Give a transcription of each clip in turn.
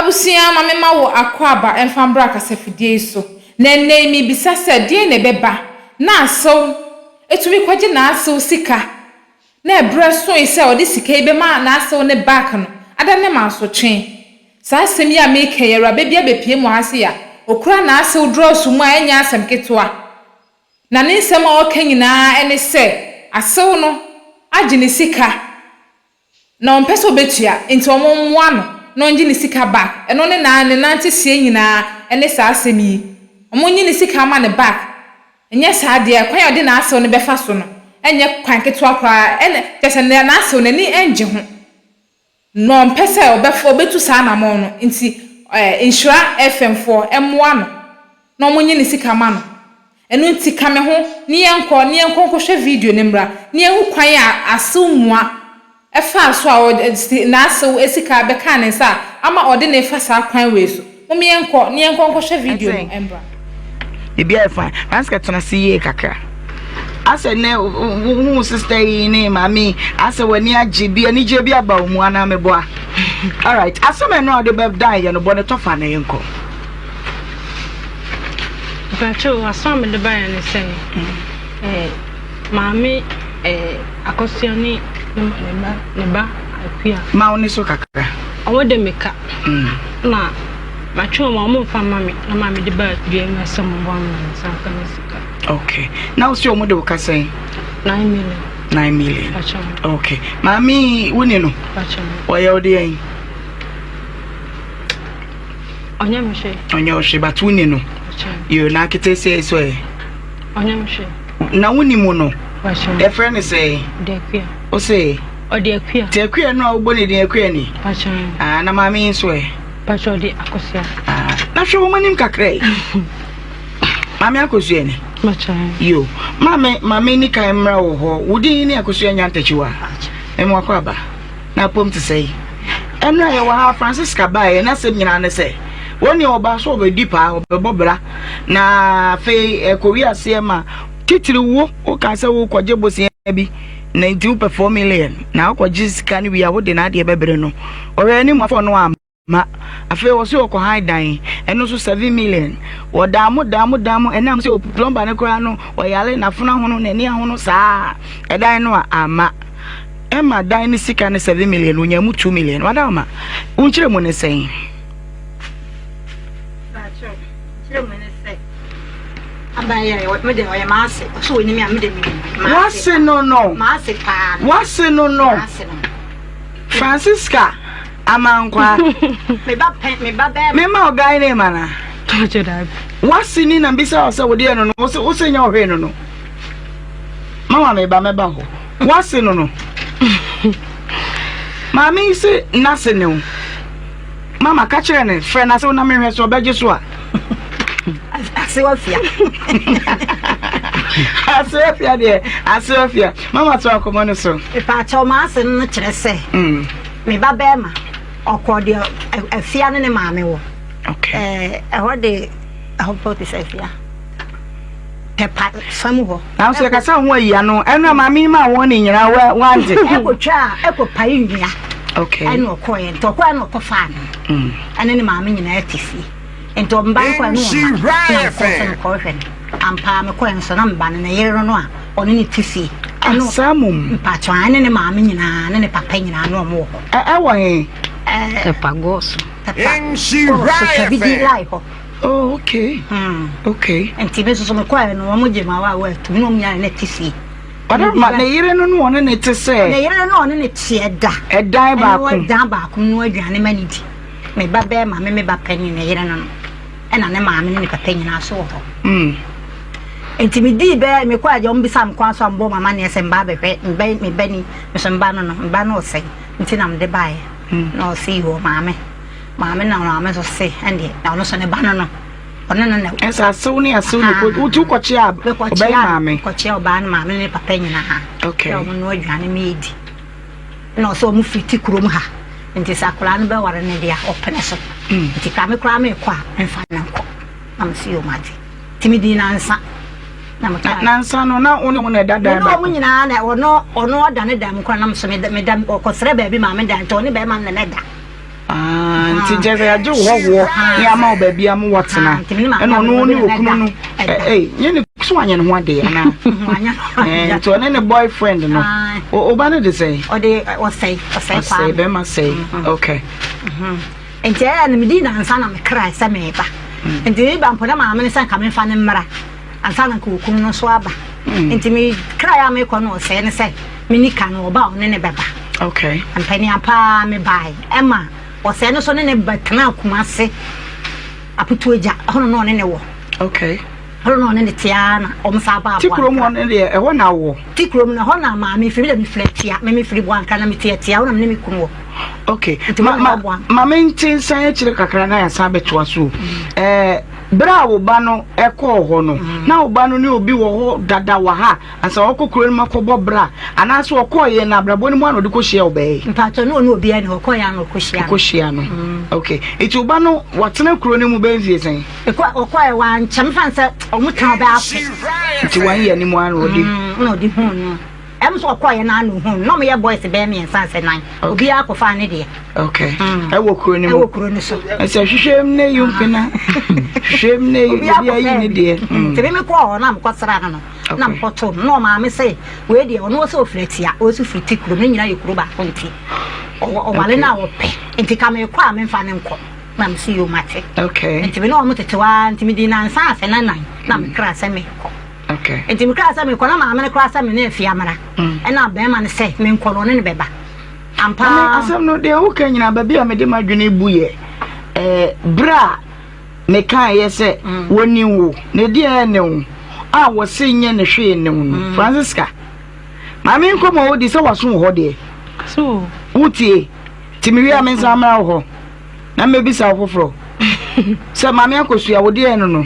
Abusua ma memma wo akwaaba mfa mbra kasafidie yi so, na ɛnnɛ yi mebisa sɛ deɛn na ɛbɛba na asew atumi kɔgye n'asew sika na ɛberɛ soe sɛ ɔde sika yi bɛma n'asew ne back no adane mansotwe? Saa asɛm yi a mereka yi awuraba bi abɛpue mu ha sei a ɔkura n'asew drɔɔso mu a ɛnyɛ asɛm ketewa na ne nsɛm a ɔka nyinaa ne sɛ asew no agye ne sika Na ɔmpɛ sɛ ɔbɛtua, nti wɔmmoa no na ɔngye ne sika back, ɛno ne naa ne nanteseɛ nyinaa ɛne saa asɛm yi, wɔnye ne sika ma no back, nyɛ saa deɛ kwan a ɔde n'asew no bɛfa so no ɛnyɛ kwan ketewa koraa, ɛna kyerɛ sɛ n'asew n'ani ɛngye ho, na ɔmpɛ sɛ ɔbɛfa ɔbɛtu saa anamɔn no, nti ɛɛ Nhyira FM foɔ ɛmmoa no na wɔnye ne sika ma no. Ɛno nti ka me ho ne yɛnkɔ ne yɛnkɔ nkɔhwɛ video no mmra na yɛnhu kwan a asew mua faa so a ɔde n'asew sika bɛkaa ne nsa a ama ɔde no refa saa kwan wei so. Mom yɛnkɔ ne yɛnkɔ nkɔhwɛ video no mmra. Biribiara yɛ fine. Francisca tena ase yie kakra. Asɛ nɛ wohu sister yi ne maame yi asɛ w'ani agye bi anigye bi aba wo mu anaa meboa? Alright, asɛm ɛno a wode bɛdan yɛ no bɔ ne tɔfa na yɛnkɔ. Mpakyɛw, asɛm a mede baeɛ ne sɛ, eh, maame eh, Akosua ne ne ba ne ba Akua. Ma wo ne so kakra. Wɔn de me ka. Mm. Na matwe wɔn a wɔn mfa mma me na maame de ba dua mu sɛ mo boa me na me nsa nka me sika. Okay. Na wo si wɔn de wo ka sɛn? 9 million. 9 million. Pakyɛw. Okay. Maame wo ni no? Pakyɛw. Ɔyɛ wo deɛn? Ɔnyɛ me hwee. Ɔnyɛ wo hwee but wo ni no. Yo na aketesia yi so ɛ? Ɔnyɛ me hwee. Na wo ni mu no? Yɛfrɛ no sɛ? Ɔde Akua. Wo se? Ɔde Akua. Ti Akua no a wobɔ ne din Akua ni? Pakyɛw. Ah, na maame yi nso ɛ? Pakyɛw, ɔde Akosua. Ah, na hwɛ wɔn anim kakra yi. Maame Akosua ni? Pakyɛw. Yo, maame maame ni kan mmra wɔ hɔ. Wo din ne Akosua Nyantakyiwa. Mmoakɔ aba. Na apom te sɛn? Ɛno a yɛwɔ ha, Francisca baeɛ, n'asɛm nyinaa ne sɛ, wɔn deɛ ɔbaa so ɔbɛdi paa, ɔbɛbɔ bra, na afei ɛkɔwi aseɛ ma titiri wo, wokaa sɛ wokɔgye bosea bi, na nti wopɛ 4 million, na wokɔgye sika no wie a wode n'adeɛ bɛbrɛ no. Ɔhwɛ anim afɔ no amma. Afei ɔse ɔkɔ han dan, ɛno nso 7 million. Wɔdaa mo daa mo daa mo, ɛnam sɛ plumber no koraa no ɔyare, n'afono ahono, n'ani ahono saa, ɛdan no a amma. Ɛma dan no sika no 7 million, onya mu 2 million. Wada ɔma wo nkyerɛ mu ne sɛn? Nkyerɛ mu ne sɛ abayɛ mede ɔyɛ maase ɔso wɔ nim a mede menim. Wase no no. Maase paa no. Wase no no. Maase no. Francisca Amankwa. Me ba pɛ me ba bɛɛ. Mema ɔgan ne ma na. Tɔkyɛ daabi. Wase ni na mbisa wɔ sɛ wodeɛ no no wose wose nyɛ ɔhwee no no. Mama me ba mɛba hɔ. Wase no no. Maame yi se n'ase ne wo. Mama ka kyerɛ ne frɛ n'ase wo na mehwɛ so ɔbɛgye so a. Ase wafia. Ase wafia deɛ ase wafia. Mama to akɔmɔ no so. Mepaakyɛw maase no kyerɛ sɛ me ba bɛrima ɔkɔ deɛ afia ne ne maame wɔ. Okay. Ɛhɔ de ɛhɔ pɔ te sɛ afia. Pɛpa fam hɔ. Nanso yɛkasa ho ayi ano ɛno a maame yi ma wɔn ne nyinaa wa wante. Ɛkɔtwa a ɛkɔpae nnua. Okay. Ɛna ɔkɔɛ nti ɔkɔɛ na ɔkɔfaa no. Ɛne ne maame nyinaa te fie. Nti ɔmba no kɔɛ no wɔn ma na mekɔɔ sɛ mekɔhwɛ no. Ampa mekɔɛ nso na meba no ne yere no a ɔne ne te fie. Ɛne saa mom. Mpakyɛw ɛne ne maame nyinaa ne ne papa nyinaa na ɔmo wɔ hɔ. Ɛwɔ he? Tɛpa gɔɔso. Tɛpa gɔɔso Twabidi line hɔ. Oh, okay. Okay. Nti me nso so mekɔɛ no wɔn gye ma wa wa tu ne wɔn nyinaa ne te fie. Ɔdɔ ma ne yere no no ɔne ne te sɛ. Ne yere no ɔne ne te ɛda. Ɛdan baako. Ɛne ɛdan baako no aduane ma ne di. Me ba bɛrima me me ba panyin ne yere no no ɛna ne maame ne ne papa nyinaa so wɔ hɔ. Nti me dii bɛɛ me kɔ agya wɔn bisa me kwan so a mbɔ mama neɛ sɛ mba abɛhwɛ mba me ba ni me so mba no no mba no ɔsɛe nti na mede baeɛ. Na ɔse yi wɔ maame. Maame na maame nso se ɛndeɛ na ɔno nso ne ba no no ɔno no na. Ɛsɛ asew ne asew ne ko wotu kɔkyea ɔbɛyɛ maame. Kɔkyea ɔbaa no maame ne papa nyinaa. Okay. Na ɔmo no aduane mi edi. Na ɔsɛ ɔmo firi ti kurom ha nti sɛ akwadaa no bɛware no deɛ ɔpene so. Nti kra me koraa mekɔ a mfa no nkɔ. Na me se yɛ ɔmo ade. Nti me di nansa. Na me kaa. Nansa no na wo ne ɔmo na ɛda dan baako. Me ne ɔmo nyinaa na ɔno ɔno ɔda ne dan mu koraa na me nso meda ɔkɔsrɛ baabi maame dan nti ɔne bɛrima no na ɛda. Ah, nti kyerɛ sɛ yɛagye wo hɔhoɔ ne ama wo baabi ama woatena ɛna ɔno ne okunu no ɛɛ nyɛ ne so anyɛ ne ho adeɛ anaa nti ɔne ne boyfriend no ɔba no de sɛn ɔde ɔsɛe ɔsɛe ɔsɛe bɛrima sɛe mm-hmm. okay mm-hmm. nti ɛyɛ no medi nansa na mekra sɛ meba mm. nti meba mpo na maame no sɛ nka memfa no mmra ansa na nka okunu no nso aba mm. nti mekra yɛ a mekɔ no ɔsɛe no sɛ meni ka no ɔba a ɔne ne bɛba okay mpania paa mebae ɛma ɔsɛe no so ne ne bɛtena Kumase aputu agya ɛhɔ no na ɔne ne wɔ okay ɛhɔ no na ɔne ne te ara na ɔmo saa ba aboa ti kurom hɔ no deɛ ɛhɔ na wɔ ti kurom no ɛhɔ na maame firi mi dɛ mi firi atia me mi firi Boankra na mi te atia ɛhɔ na mi ne mi kunu wɔ okay ma ma ma me nte nsan akyire kakra na yɛasan abɛtoa so mm. ɛɛ bere a wo ba no ɛkɔɔ hɔ no mm. na wo ba no ne obi wɔ hɔ dada wɔ ha Ansa ɔkɔ kuro no mu akɔbɔ bra anaasɛ ɔkɔɔ yɛ no abrabɔ no mu ana ɔde kɔhyia ɔbaa yi? Mpaatɔ ne ɔne obiara ni hɔ ɔkɔɔ yɛ ana ɔkɔhyia no. Ɔkɔhyia no. Mm. Okay. Nti ɔba no watena kuro no mu bɛyɛ mfie sɛn? Ɛkɔ ɔkɔɔ yɛ wankyɛ mefa no sɛ ɔmo tena ɔbɛyɛ afe. Nti wɔn yɛ anim ana ɔde. Mm, na ɔde huu no. Ɛm sɛ ɔkɔɔ yɛ no ana ohuu no. Na ɔmo yɛ boys bɛyɛ mmiɛnsa sɛ nan. Obiara kɔfaa ne deɛ. Okay. Mm. Ɛwɔ kuro no mu. Ɛwɔ kuro no so. Ɛsɛ hwehwɛ mu ne yi mpena. Hwehwɛ mu ne yi obi ayi ne deɛ. Mm. Nti mi kɔɔ hɔ na mekɔ sra no no. Na mekɔ to no na ɔmaame sɛ wei deɛ ɔno ɔsɛ ofiri atia ɔsɛ ofiri ti kurom ne nyinaa yɛ kuro baako nti ɔwale no a ɔpɛ nti ka mekɔ a memfa ne nkɔ na mesi yɛ ɔmate. Okay. Nti me ne ɔmo tete hɔ ara nti medi nansa asɛ na nan na mekra sɛ mekɔ. Okay. Nti mekra sɛ mekɔ na maame no kora sɛ me ne afiamara. Mm. Ɛna bɛrima no sɛ menkɔ no ɔne ne bɛba. Ampa ara. Asɛm no, deɛ woka nyinaa, baabi a mede m'adwene bu yɛ eh, berɛ a mekaeɛ sɛ mm. wɔnim wo na ɛdeɛ ne wo a wɔse nyɛ ne hwee ne wo no mm. Francisca maame nkɔmmɔ wodi sɛ waso wɔ hɔ deɛ wotie nti mewie a mensa mmra wo hɔ na mmɛbisa wo foforɔ sɛ maame akɔsua wo deɛ no no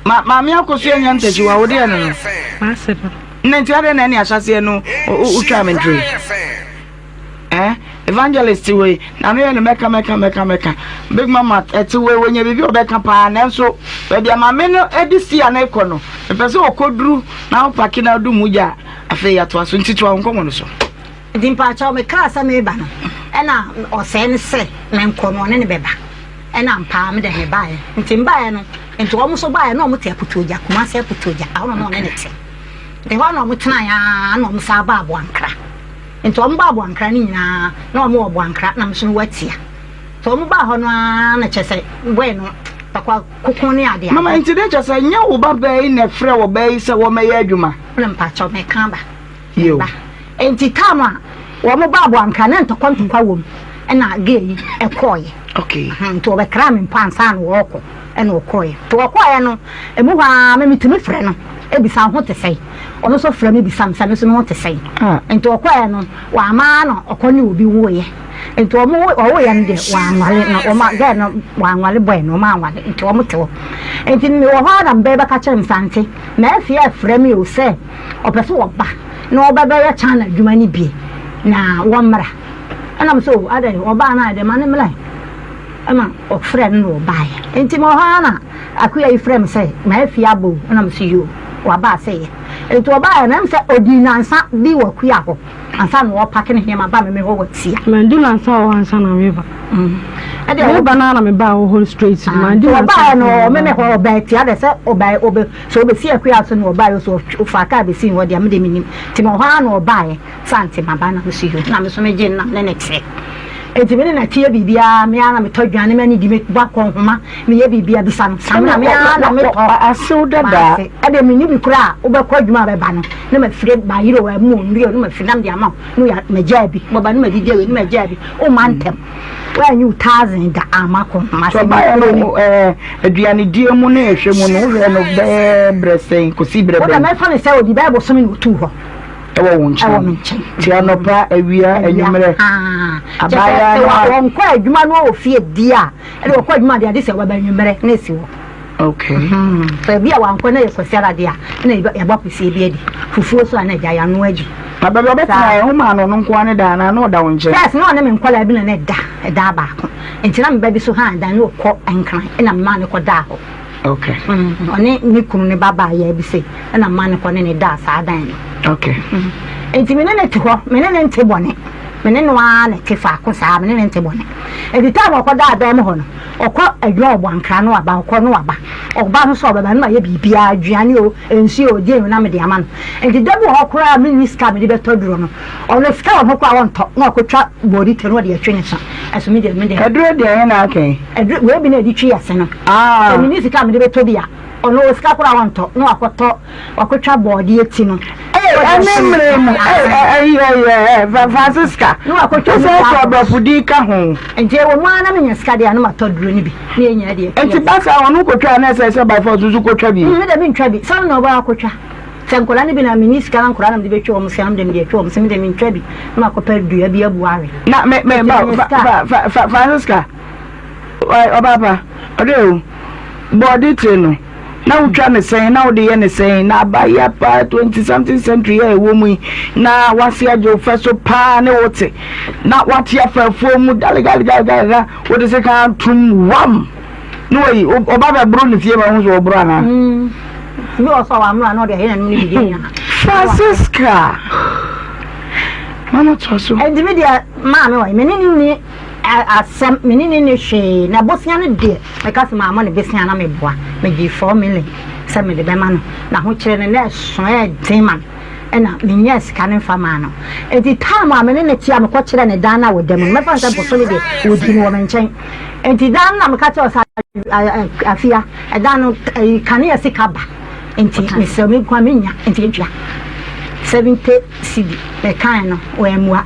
Ma maame akosua nya ntakyiwa wo deɛ no no. M'ase no. Nna nti adɛn na ɛne ahyɛseɛ no wotwaa me ntiri. Eh, evangelist wei n'ano yɛ no mɛka mɛka mɛka mɛka. Big mama ɛte wei wɔnya biribi a ɔbɛka paa nanso baabi a maame no de si a na ɛkɔ no mepɛ sɛ ɔkɔduru na wopake na wode mu gya a afei yɛatoa so nti toa wo nkɔmmɔ no so. Nti mpakyɛw mekaa sɛ meba no ɛna ɔsɛe no sɛ menkɔ no ɔne no bɛba. Ɛna ampa ara me dɛ mebaeɛ. Nti mebaeɛ no, nti wɔn nso baeɛ na wɔn te Aputuogya, Kumasi Aputuogya, ɛhɔ na na ɔne no te. Nti ɛhɔ ara na wɔn tenaeɛ ara na wɔn san baa Boankra. Nti wɔn baa Boankra no nyinaa na wɔn wɔ Boankra na me nso mewɔ Atia. Nti wɔn baa hɔ no ara na kyerɛ sɛ boy no tɔkwa koko ne adeade. Mama nti dɛ kyerɛ sɛ nyɛ wo ba baa yi na ɛfrɛ wɔ baa yi sɛ wɔmmɛyɛ adwuma? Ɛna mpakyɛw meka aba. Yiw. Ba. Enti time a wɔn baa Boankra na ntɔkwa ntɔkwa wɔ mu ɛna gay yi ɛkɔɔyɛ. Okay. Nti wɔbɛkraa me mpo ansa na wɔɔkɔ ɛna ɔkɔɔyɛ. Nti ɔkɔɔyɛ no emu hɔ ara me metumi frɛ no ebisa wo ho te sɛn. Ɔno nso frɛ me bisa me sɛ me nso me ho te sɛn. Ah. Nti ɔkɔɔyɛ no wamma ara na ɔkɔ ne obi woeɛ. Nti wɔn wo ɔwoeɛ no deɛ wanwale na wɔn girl no wanwale boy no wɔn anwale nti wɔn te hɔ. Nti mewɔ hɔ ara na me ba yi bɛka kyerɛ me sɛ ante Murphy afrɛ me o sɛ ɔpɛ sɛ ɔba na ɔbɛbɛyɛ China adwuma no bi na wɔmmra. Ɛna me sɛ o adɛn ɔbaa no ayɛ dɛ ma no mmra ɛma ɔfrɛ no na ɔbaeɛ. Nti mewɔ hɔ ara na akoya yi frɛ me sɛ Murphy aba o ɛna me sɛ yoo waba sɛ yɛ. Nti ɔbaeɛ no ɛm sɛ ɔdii nansa bi wɔ akuya hɔ ansa na ɔpake ne nneɛma ba me me hɔ wɔ tia. Mandi nansa wɔ hɔ ansa na meba. Ɛdeɛ Meba no ara na mebaa wɔ hɔ straight. Mandi nansa. Ɔbaeɛ no ɔwɔ me me hɔ ɔbaa tia dɛ sɛ ɔbaeɛ ɔbɛ Sɛ ɔbɛsi akua so na ɔbaeɛ o, sɛ ɔfaa kaa bɛsii hɔ deɛ, me deɛ mennim. Nti mewɔ hɔ ara na ɔbaeɛ, sɛ ante maba na mese yoo, na me nso megyee no na me ne no teɛ. Nti me ne no teɛ biribiara, me ara na metɔ aduane ma no di, mebɔ akɔnhoma, meyɛ biribiara, bisa no, samina, me ara na metɔ. Asew dada. M'ase, ɛdeɛ menni bi koraa a, wobɛkɔ adwuma a bɛba no, na mafire bayerɛ o, ɛmo o, nnua o, na mafire na mede ama wo, na magyaa bi, wɔba na madidi awie, na magyaa bi, womma ntɛm. Woanyi wo thousand da amma kɔ ho So ɔbaeɛ no ɛɛ aduanedie mu ne ɛhwɛ mu no wohwɛ no bɛyɛ berɛ sɛn kɔsi berɛ bɛn? Wode mɛfa no sɛ ɔdi bɛyɛ bosome na ɔtuu hɔ. Ɛwɔ wo nkyɛn? Ɛwɔ me nkyɛn. Ti anɔpa, awia, anwummerɛ. Abaayewa no a. Wɔnkɔ adwuma no wɔ fie di a, ɛde wɔkɔ adwuma deɛ ade sɛ wɔba anwummerɛ na ɛsi hɔ. Okay. Sɛ ebi a wankɔ na yɛ kwasiara deɛ a, na yɛbɔ akwasie bi adi. Fufuo so a na agya yɛano adi. Na baabi a ɔbɛtena yɛ, womaa no ɔno nko ara ne dan anaa na ɔda wo nkyɛn? First na ɔne me nkwadaa bi na na ɛda ɛdan baako. Nti na me ba bi so han dan na ɔkɔ Nkran ɛna memaa no kɔdaa hɔ. Okay. Ɔne ne kunu ne ba baa yɛ bi sei ɛna memaa no kɔ ne ne daa saa dan no. Okay. Nti me ne no te hɔ, me ne no nte bɔne. Me ne no ara na ɛte faako saa, me ne no nte bɔne. Nti time a ɔkɔdaa dan mu hɔ no, ɔkɔ adwuma wɔ Boankra no aba, ɔkɔ no aba. Ɔba no sɛ ɔbɛba no mayɛ biribiara, aduane o, nsuo o, deɛn o na mede ama no. Nti da bi wɔ hɔ koraa a menni sika a mede bɛtɔ aduro no, ɔno sika wɔ ho koraa a ɔntɔ, na wakɔtwa bɔɔdite na ɔde atwe ne sa. Ɛso me deɛ, me deɛ. Aduro deɛ ɛhe na aka yi? Aduro, wei bi na yɛde twi ase no. Ah. Sɛ menni sika a mede bɛtɔ bi a, ɔno ɔwɔ sika koraa a ɔntɔ, na wakɔtɔ, wakɔtwa bɔɔdeɛ ti no. Ee, ɛne mmerɛ mu, ee, ɛyɛ, ɛyɛ, Francisca. Na wakɔtwa ne sɛ ɛtɔ aborɔfo din ka ho. Nti ɛwɔ mu ara na menya sika deɛ a na matɔ aduro no bi, na yɛn nyinaa deɛ. Nti ba saa ɔno kɔtwa a na ɛsɛ sɛ by force nso kɔtwa bi? Me deɛ mentwa bi, sɛ ɔno na ɔbaa akɔtwa. Sɛ nkwadaa no bi na menni sika na nkwadaa na mede bɛtwa wɔn sika no mede mede atwa wɔn sɛ mede mentwa bi na makɔpɛ dua bi abu awe. Na me me ba fa fa fa Francisca ɔbaapa ɔdɛ o bɔɔde tire no na wotwa ne sɛn na wode yɛ ne sɛn na aba yɛ paa 20 something century a ɛwɔ mu yi na wase agye wo fɛ so paa ne wote na wate afa afuo mu galegalegalegalega wode se kan atom wam Ne wayi ɔba bɛboro ne fie ma ho so ɔboro anaa. Mm. Bi wɔ so a wamoro ana ɔde ayɛ n'anom ne biribi nyinaa. Francisca. Mama toa so. Ɛnti mi deɛ maame wɔ me ne ne ni asɛm me ne ne ni hwee na bosia no deɛ meka sɛ maama no besia na meboa megye 4 million sɛ mede bɛma no na ho kyerɛ no na ɛso ɛden ma no ɛna menyaa sika no mfa maa no nti time a me ne ne te a mekɔkyerɛ ne dan no a wɔda mu no mɛfa no sɛ bosome deɛ wɔdi no wɔ me nkyɛn nti dan no na meka kyerɛ sɛ afia ɛdan no kanea sika ba nti mesrɛ me nkwa menya nti ntua 70 cedi mekae no wɔammua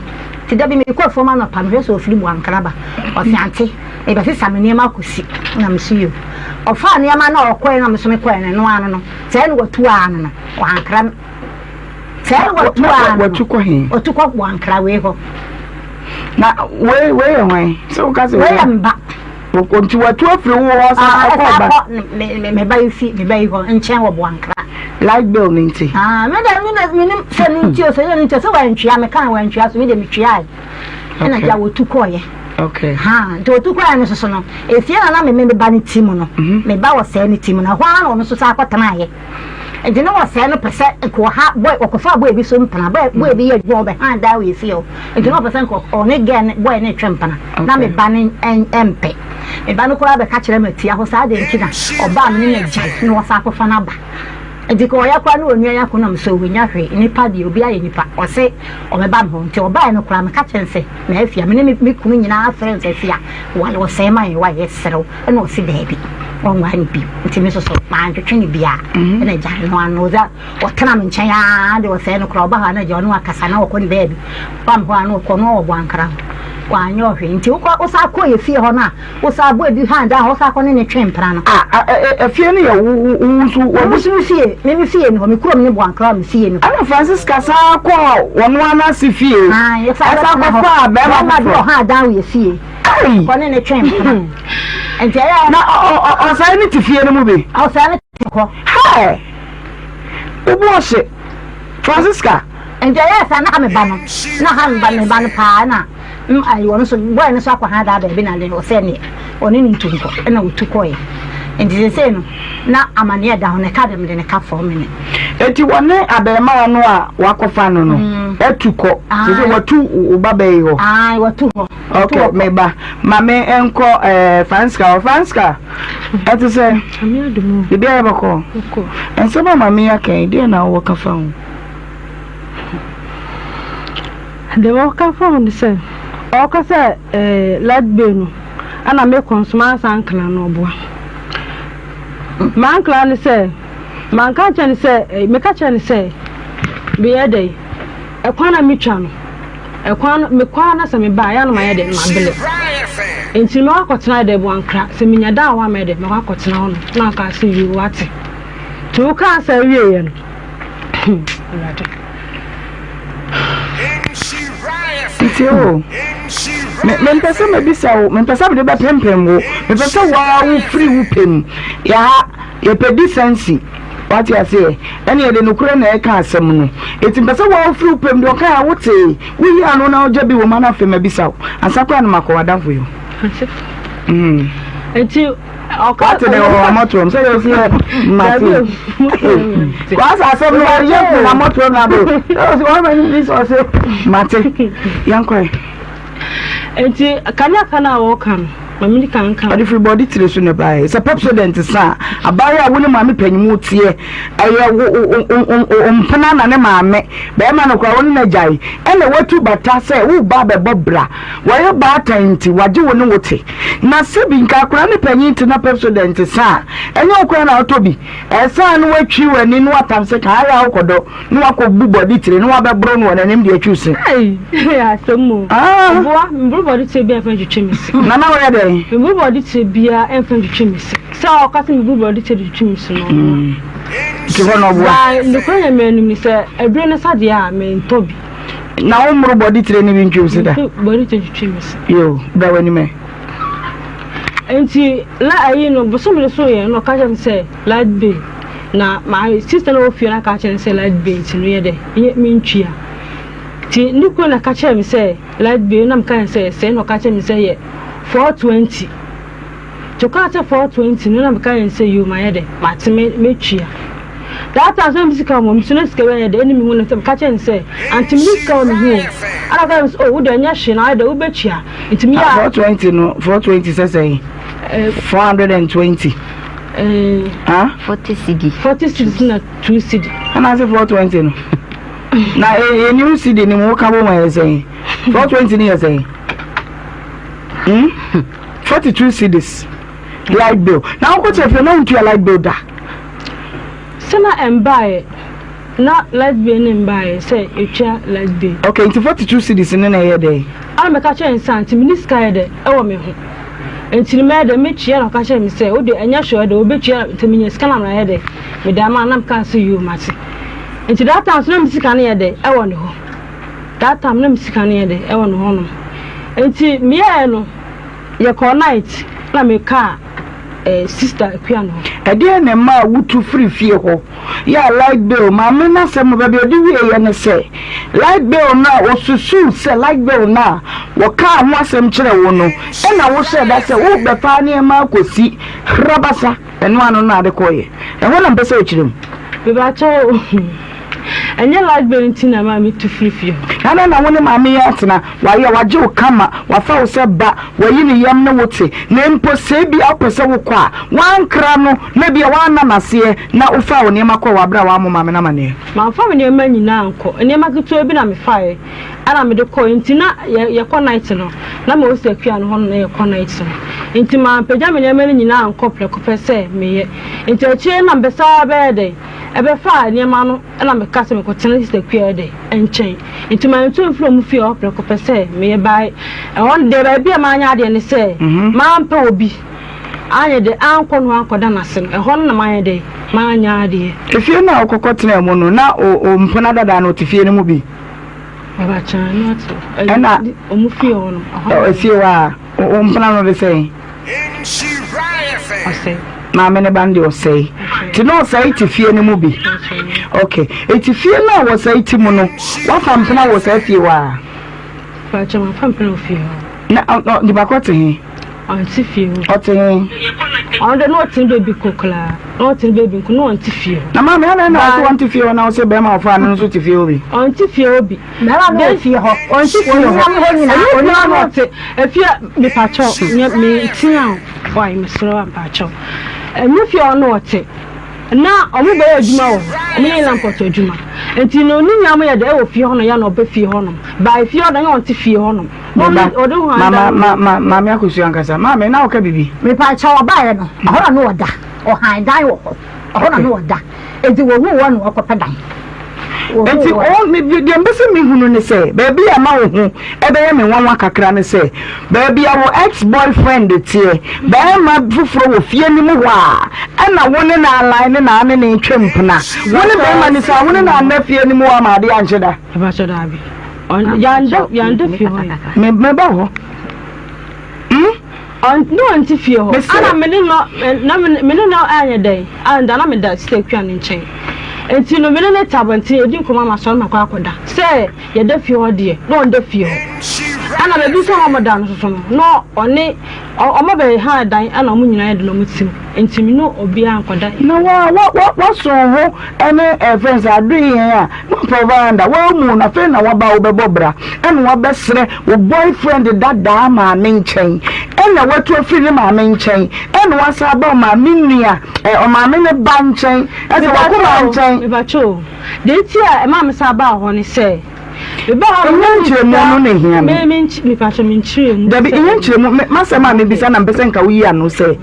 nti da bi mekɔ afuom anɔpa mehwɛ sɛ ɔfiri mu ankra ba ɔse ante mebɛsesa me nneɛma akɔsi na meso yo ɔfaa nneɛma na ɔkɔɛ na meso mekɔɛ no ɛno ano no sɛ ɛne watu ano no wankra sɛ ɛne watu ano watu kɔ he ɔtu kɔ wankra wei hɔ na wei wei yɛ hwan sɛ woka sɛ wei yɛ mba nti watu afiri wo hɔ sa ɛkɔ ɔba me me ba yi fi me ba yi hɔ nkyɛn wɔ Boankra light bill ne nti ah me de me de me nim sɛ ne nti o sɛ ne nti o sɛ wantwea me kan wantwea so me de me twea ɛna gya wɔtu kɔɔyɛ okay ha nti wɔtu kɔɔyɛ no soso no efie na na me me ba ne ti mu no me ba wɔ sɛɛ ne ti mu na hɔ ara na ɔno nso sa akɔtenaeɛ nti ne wɔ sɛɛ no pɛ sɛ nka ɔha boy ɔkɔfa boy bi so mpena boy boy bi yɛ adwuma ɔbɛhan daa wɔ efie hɔ nti na ɔpɛ sɛ nka ɔne girl ne boy ne twe mpena na me ba ne ɛmpɛ me ba no koraa bɛka kyerɛ me atia hɔ saa de nti na ɔbaa me ne no agyae na wɔsa akɔfa no aba nti ka ɔyɛ koraa ne onua yɛ ako nam sɛ ɔnya hwee nipa deɛ obi ayɛ nipa ɔse ɔbɛba me hɔ nti ɔbaeɛ no koraa meka kyerɛ no sɛ na afia me ne me kunu nyinaa frɛ no sɛ afia wale ɔsɛe ma yɛn wayɛ serew ɛna ɔse daabi ɔnwaa ne bio nti me soso mantwetwe ne biaa ɛna agya no ano ɔdza ɔtena me nkyɛn aa de ɔsɛe no koraa ɔba hɔ a na agya ɔne wakasa na ɔkɔ ne baabi ba me hɔ a na ɔkɔ no ɔwɔ Boankra hɔ wanyɛ ɔhwee nti wokɔ wosa kɔ yɛ fie hɔ no a wosa bɔ ebi ha da hɔ wosa kɔ ne ne twe mpena no. Ah, efie no yɛ wo wo nso wɔ. Me nso me fie, me me fie ni hɔ, me kurom ne Boankra me fie ni hɔ. Ɛna Francisca san kɔ wɔn anase fie. Ah, yɛsa Ɛsan kɔ fa bɛrima foforɔ. Bɛrima bi wɔ hɔ a dan wɔ yɛ fie. Ayi. Kɔ ne ne twe mpena. Nti ɛyɛ. Na ɔsan ne te fie no mu bi. Ɔsan ne te hɔ. Hɛ! Wobu ɔhye. Francisca. Nti ɛyɛ saa na ha me ba no, na ha me ba me ba no paa na ayi ɔno nso boy no nso akɔ ha daa baabi na de ɔsɛ neɛ ɔne no ntu nkɔ ɛna ɔtu kɔɛ nti sesei no na amaneɛ da ho ne ka de mede ne ka fɔɔ me ne. Eti wɔne abɛɛmaa no a wakɔfa no no atu kɔ sese watu wo ba bɛyi hɔ. Ayi watu hɔ. Ok me ba ma me nkɔ ɛɛ Francisca hɔ Francisca ɛte sɛ bibi ayɛ bɔkɔ nsɛm a maame yi aka yi deɛ na wowɔ ka fa ho. Deɛ wɔka fa ho ne sɛ ɔka sɛ ɛɛ light bill no ɛna mekɔ nso mansa ankla no ɔboa mankla ne sɛ manka nkyɛn ne sɛ meka kyerɛ ne sɛ meyɛ dɛ ɛkwan na metwa no ɛkwan no mekɔ ara na sɛ meba a ɛyɛ a na mayɛ dɛ mabele nti mɛkɔ akɔtena dɛ Boankra sɛ menya da a hɔ a mɛyɛ dɛ mɛkɔ akɔtena hɔ no na aka sɛ yie wate nti wokaa sɛ wieɛ no Awurade. Nti o, me mempɛ sɛ mebisa wo, mempɛ sɛ mede bɛpempem wo, mepɛ sɛ waa wofiri wo pɛ mu. Yɛha, yɛpɛ decency, wate aseɛ, ɛne yɛde nokorɛ na ɛka asɛm no. Enti mepɛ sɛ waa wofiri wo pɛ mu, deɛ ɔkae a wotee, woyi ano na wogya bi wɔ mu ana afei mabisa wo, ansa koraa na makɔ w'adamfo yi hɔ. Nti. Wate ne wɔ amɔtoam sɛ yɛ sɛ mate. Kwasa asɛm no ɔyɛ fi na amɔtoam na abo. Ɔsɛ wɔn bɛ ni sɛ ɔsɛ mate. Yɛnkɔe. Nti kanea ka no a wɔka no, ma mini kan nka. Ɔde firi bɔde tire so na ɛbaeɛ. Sɛ Pepsodent sa a, abaayewa a wo ne maame panyimu teɛ, ɛyɛ wo wo mpena na ne maame, bɛrima no koraa wo ne no agyae, ɛna watu bata sɛ woreba abɛbɔ bra. Wɔyɛ baatan nti, wagye wo ne wo te. Na sɛbi nka akwadaa ne panyin te na Pepsodent sa a, ɛnyɛ wo koraa na wotɔ bi. Ɛsa a na watwi w'ani na watam sɛ kaa ayɛ a wokɔdɔ na wakɔbu bɔde tire na wabɛboro no wɔ n'anim de atwi wo se. Ei, asɛm o. Ah. Boa, mboro bɔde tire biara mfa ntwitwi me se. Nana woyɛ dɛn? Mboro bɔde tire biara mfa ntwitwi me se. Sɛ ɔka sɛ meburu bɔde tire de twitwi me se no, ɔboa. Nti hɔ na ɔboa? Ba, nokorɛ Nyame anim ni, sɛ ɛbere no sa deɛ a, mentɔ bi. Na wo mmoro bɔde tire no bi ntwi wo se da? Bɔde tire twitwi me se. Yo, bra w'anim ɛ. Nti, la ayi no, bosome no so yɛ, na ɔka kyerɛ me sɛ light bill. Na my sister na ɔwɔ fie no aka akyerɛ no sɛ light bill nti no yɛ dɛ, yɛ mentwia. Nti ne kunu na ka kyerɛ me sɛ light bill na meka ne sɛ sɛɛ na ɔka kyerɛ me sɛ yɛ 420. Nti ɔkaa sɛ 420 no na meka yɛn sɛ yoo mayɛ dɛ mate me metua. That time sɛ me sika wɔ me so na sika bi ayɛ dɛ ɛne me hu no sɛ meka kyerɛ no sɛ ante me ne sika wɔ me ho o. Ɛna ɔka kyerɛ me sɛ oh wo deɛ ɛnyɛ hwee na ayɛ dɛ wobɛtua. Nti meyɛ a. 420 no 420 sɛ sɛn? 420. Eh, huh? 40 cedi. 40 cedi na 2 cedi. Ɛna ase 420 no. Na e new cedi ni mu ka bɔ mu ayɛ sɛn? 420 ni yɛ sɛn? Hmm? 42 cedis light bill. Na wokɔ kyerɛ fie na wontua light bill da. Sɛ na ɛmbaeɛ na light bill ne mbaeɛ sɛ ɛtwa light bill. Okay, nti 42 cedis ne na ɛyɛ dɛn? Ana mɛka kyerɛ nsa nti mene sika yɛ dɛ ɛwɔ me ho. Nti no mɛyɛ dɛ mɛtua na ɔka kyerɛ me sɛ wode ɛnyɛ hwee ɔde wobɛtua nti menya sika na mayɛ dɛ mede ama na meka sɛ yoo mate. Nti that time so na me sika no yɛ dɛ ɛwɔ ne hɔ. That time na me sika no yɛ dɛ ɛwɔ ne hɔ nom. Nti meyɛɛ no yɛkɔɔ night na mekaa eh, sister Akua no hɔ. Ɛdeɛn na ɛmaa wotu firii fie hɔ? Yɛ a light bill, maame no asɛm no baabi a ɔde wieeɛ ne sɛ, light bill no a ɔsusuu sɛ light bill no a wɔkaa ho asɛm kyerɛɛ wo no na wohyɛɛ da sɛ worebɛfa nneɛma akɔsi hrabasa, ɛno ano no na ade kɔeɛ. Ɛhɔ na mepɛ sɛ wokyerɛ mu. Mepakyɛw o, ɛnyɛ light bill nti na ɛmaa metu firii fie hɔ. Adɛn na wo ne maame yi atena? Wayɛ, wagye wo kama, wafa wo sɛ ba, wayi ne yam ne wo te, na mpo sɛ ebia wopɛ sɛ wokɔ a, woankra no, na ebia woanna no aseɛ, na wofaa wo nneɛma kɔɔ wɔ aberɛ a wammɔ maame no amaneɛ. Mamfa me nneɛma nyinaa ankɔ, nneɛma ketewa bi na mefaeɛ ɛna mede kɔeɛ, nti na yɛ, yɛkɔ night no, na mewɔ Sɛ Akua no hɔ no na yɛkɔ night no, nti mampagya me nneɛma no nyinaa ankɔ prɛko pɛ sɛ meyɛ, nti akyire no na mepɛ sɛ bɛyɛ dɛn, ɛbɛfaa nneɛma no ɛna meka sɛ mekɔtena Sista Akua dɛn, nkyɛn. Nti mantu amfiri wɔn fie hɔ prɛko pɛ sɛ meyɛ bae. Ɛhɔ no deɛ baabi a manyɛ adeɛ ne sɛ mampɛ obi anyɛ dɛ ankɔ no ankɔda n'ase no, ɛhɔ no na manyɛ dɛ manyɛ adeɛ. Efie no a wokɔkɔ tenaa mu no, na wo mpena dada no te fie no mu bi? Abakyɛn no ate hɔ. Ɛna wɔn fie hɔ no. Efie hɔ a, wo mpena no de sɛn? Ɔsɛe. Maame ne ba no deɛ ɔsɛe. Nti na ɔsɛe te fie no mu bi. Ok. Nti fie no a wɔsɛe te mu no, wafa mpena wɔ saa fie hɔ a? Pakyɛ mafa mpena wɔ fie hɔ. Na nipa korɔ te he? Ɔnte fie hɔ. Ɔte he? Ɔno de na ɔte ne baabi ko koraa. Na ɔte ne baabi nko na ɔnte fie hɔ. Na maame adɛn na ɔse ɔnte fie hɔ na wose bɛrima a ɔfaa no nso te fie hɔ bi? Ɔnte fie hɔ bi. Bɛrima no wɔ fie hɔ. Ɔnte fie hɔ. Onyinam hɔ nyinaa. Ɛnyɛ fie hɔ Onyinam na hɔ. ɔte. Efie mepakyɛw nyɛ me tia o. Wai mesrɛ wo mpakyɛw. Ɛnyɛ fie hɔ na ɔte. Na ɔmo bɛyɛ adwuma wɔ hɔ. Ɔmo yɛ inland adwuma. Nti no ne nyinaa mo yɛ dɛ ɛwɔ fie hɔ nom yɛ na ɔbɛ fie hɔ nom. By fie hɔ no ɛnyɛ ɔnte fie hɔ nom. Me ba, Ɔde ho ma ma ada ma ma maame akosua nkasa. Maame, na woka biribi? Mepakyɛw ɔbaeɛ no, ɛhɔ na na ɔda. Ɔhan dan wɔ hɔ. Ɛhɔ na na ɔda. Enti wɔhuu wɔn na wɔkɔpɛ dan. Enti o, me, deɛ mpɛ sɛ mehunu ne sɛ, baabi a ɛma wo ho ɛbɛyɛ me nwanwa kakra ne sɛ, baabi a wo ex-boyfriend teɛ, barima foforɔ wɔ fie no mu hɔ a, ɛna wo ne no align ne na ne ne retwe mpena. Wo ne barima no saa, wo ne no anna fie no mu hɔ ama adeɛ ankye da. Ɛbɛkyɛ daabi. Yɛanda, yɛanda fie hɔ yɛ. Me, meba hɔ. Hmm? Ne ɔnte fie hɔ. Mese. Ana me ne no, na me ne no anyɛ dɛn? Anda na meda Sista Akua no nkyɛn. Nti no me ne no te abɔnten yɛdi nkɔmmɔ ama asɔre makɔ akɔda. Sɛ yɛda fie hɔ deɛ, na ɔnda fie hɔ. Ɛna baabi nso a wɔda no soso no, na ɔne wɔn bɛha dan ɛna wɔn nyinaa yɛ de na wɔn tim. Nti me ne obiara nkɔda. Na wa wa wa waso ho ɛne ɛfɛn sɛ adoe yɛn a na ɔpɛ veranda wɔamu na afei na waba wobɛbɔ bra ɛna wabɛsrɛ wo boyfriend dadaa maame nkyɛn ɛna watu afiri ne maame nkyɛn ɛna wasan aba ɔmaame nua ɛ ɔmaame ne ba nkyɛn ɛsɛ wakoma nkyɛn. Mepakyɛ o, deɛ nti a ɛmaa me san baa hɔ ne sɛ, mebaa hɔ no. Ɛnyɛ nkyerɛmu no na ehia me. Me me mepakyɛ me nkyerɛmu. Dabi, ɛnyɛ nkyerɛmu. Me m'asɛm a mebisa na mpɛ sɛ nka woyi ano sɛ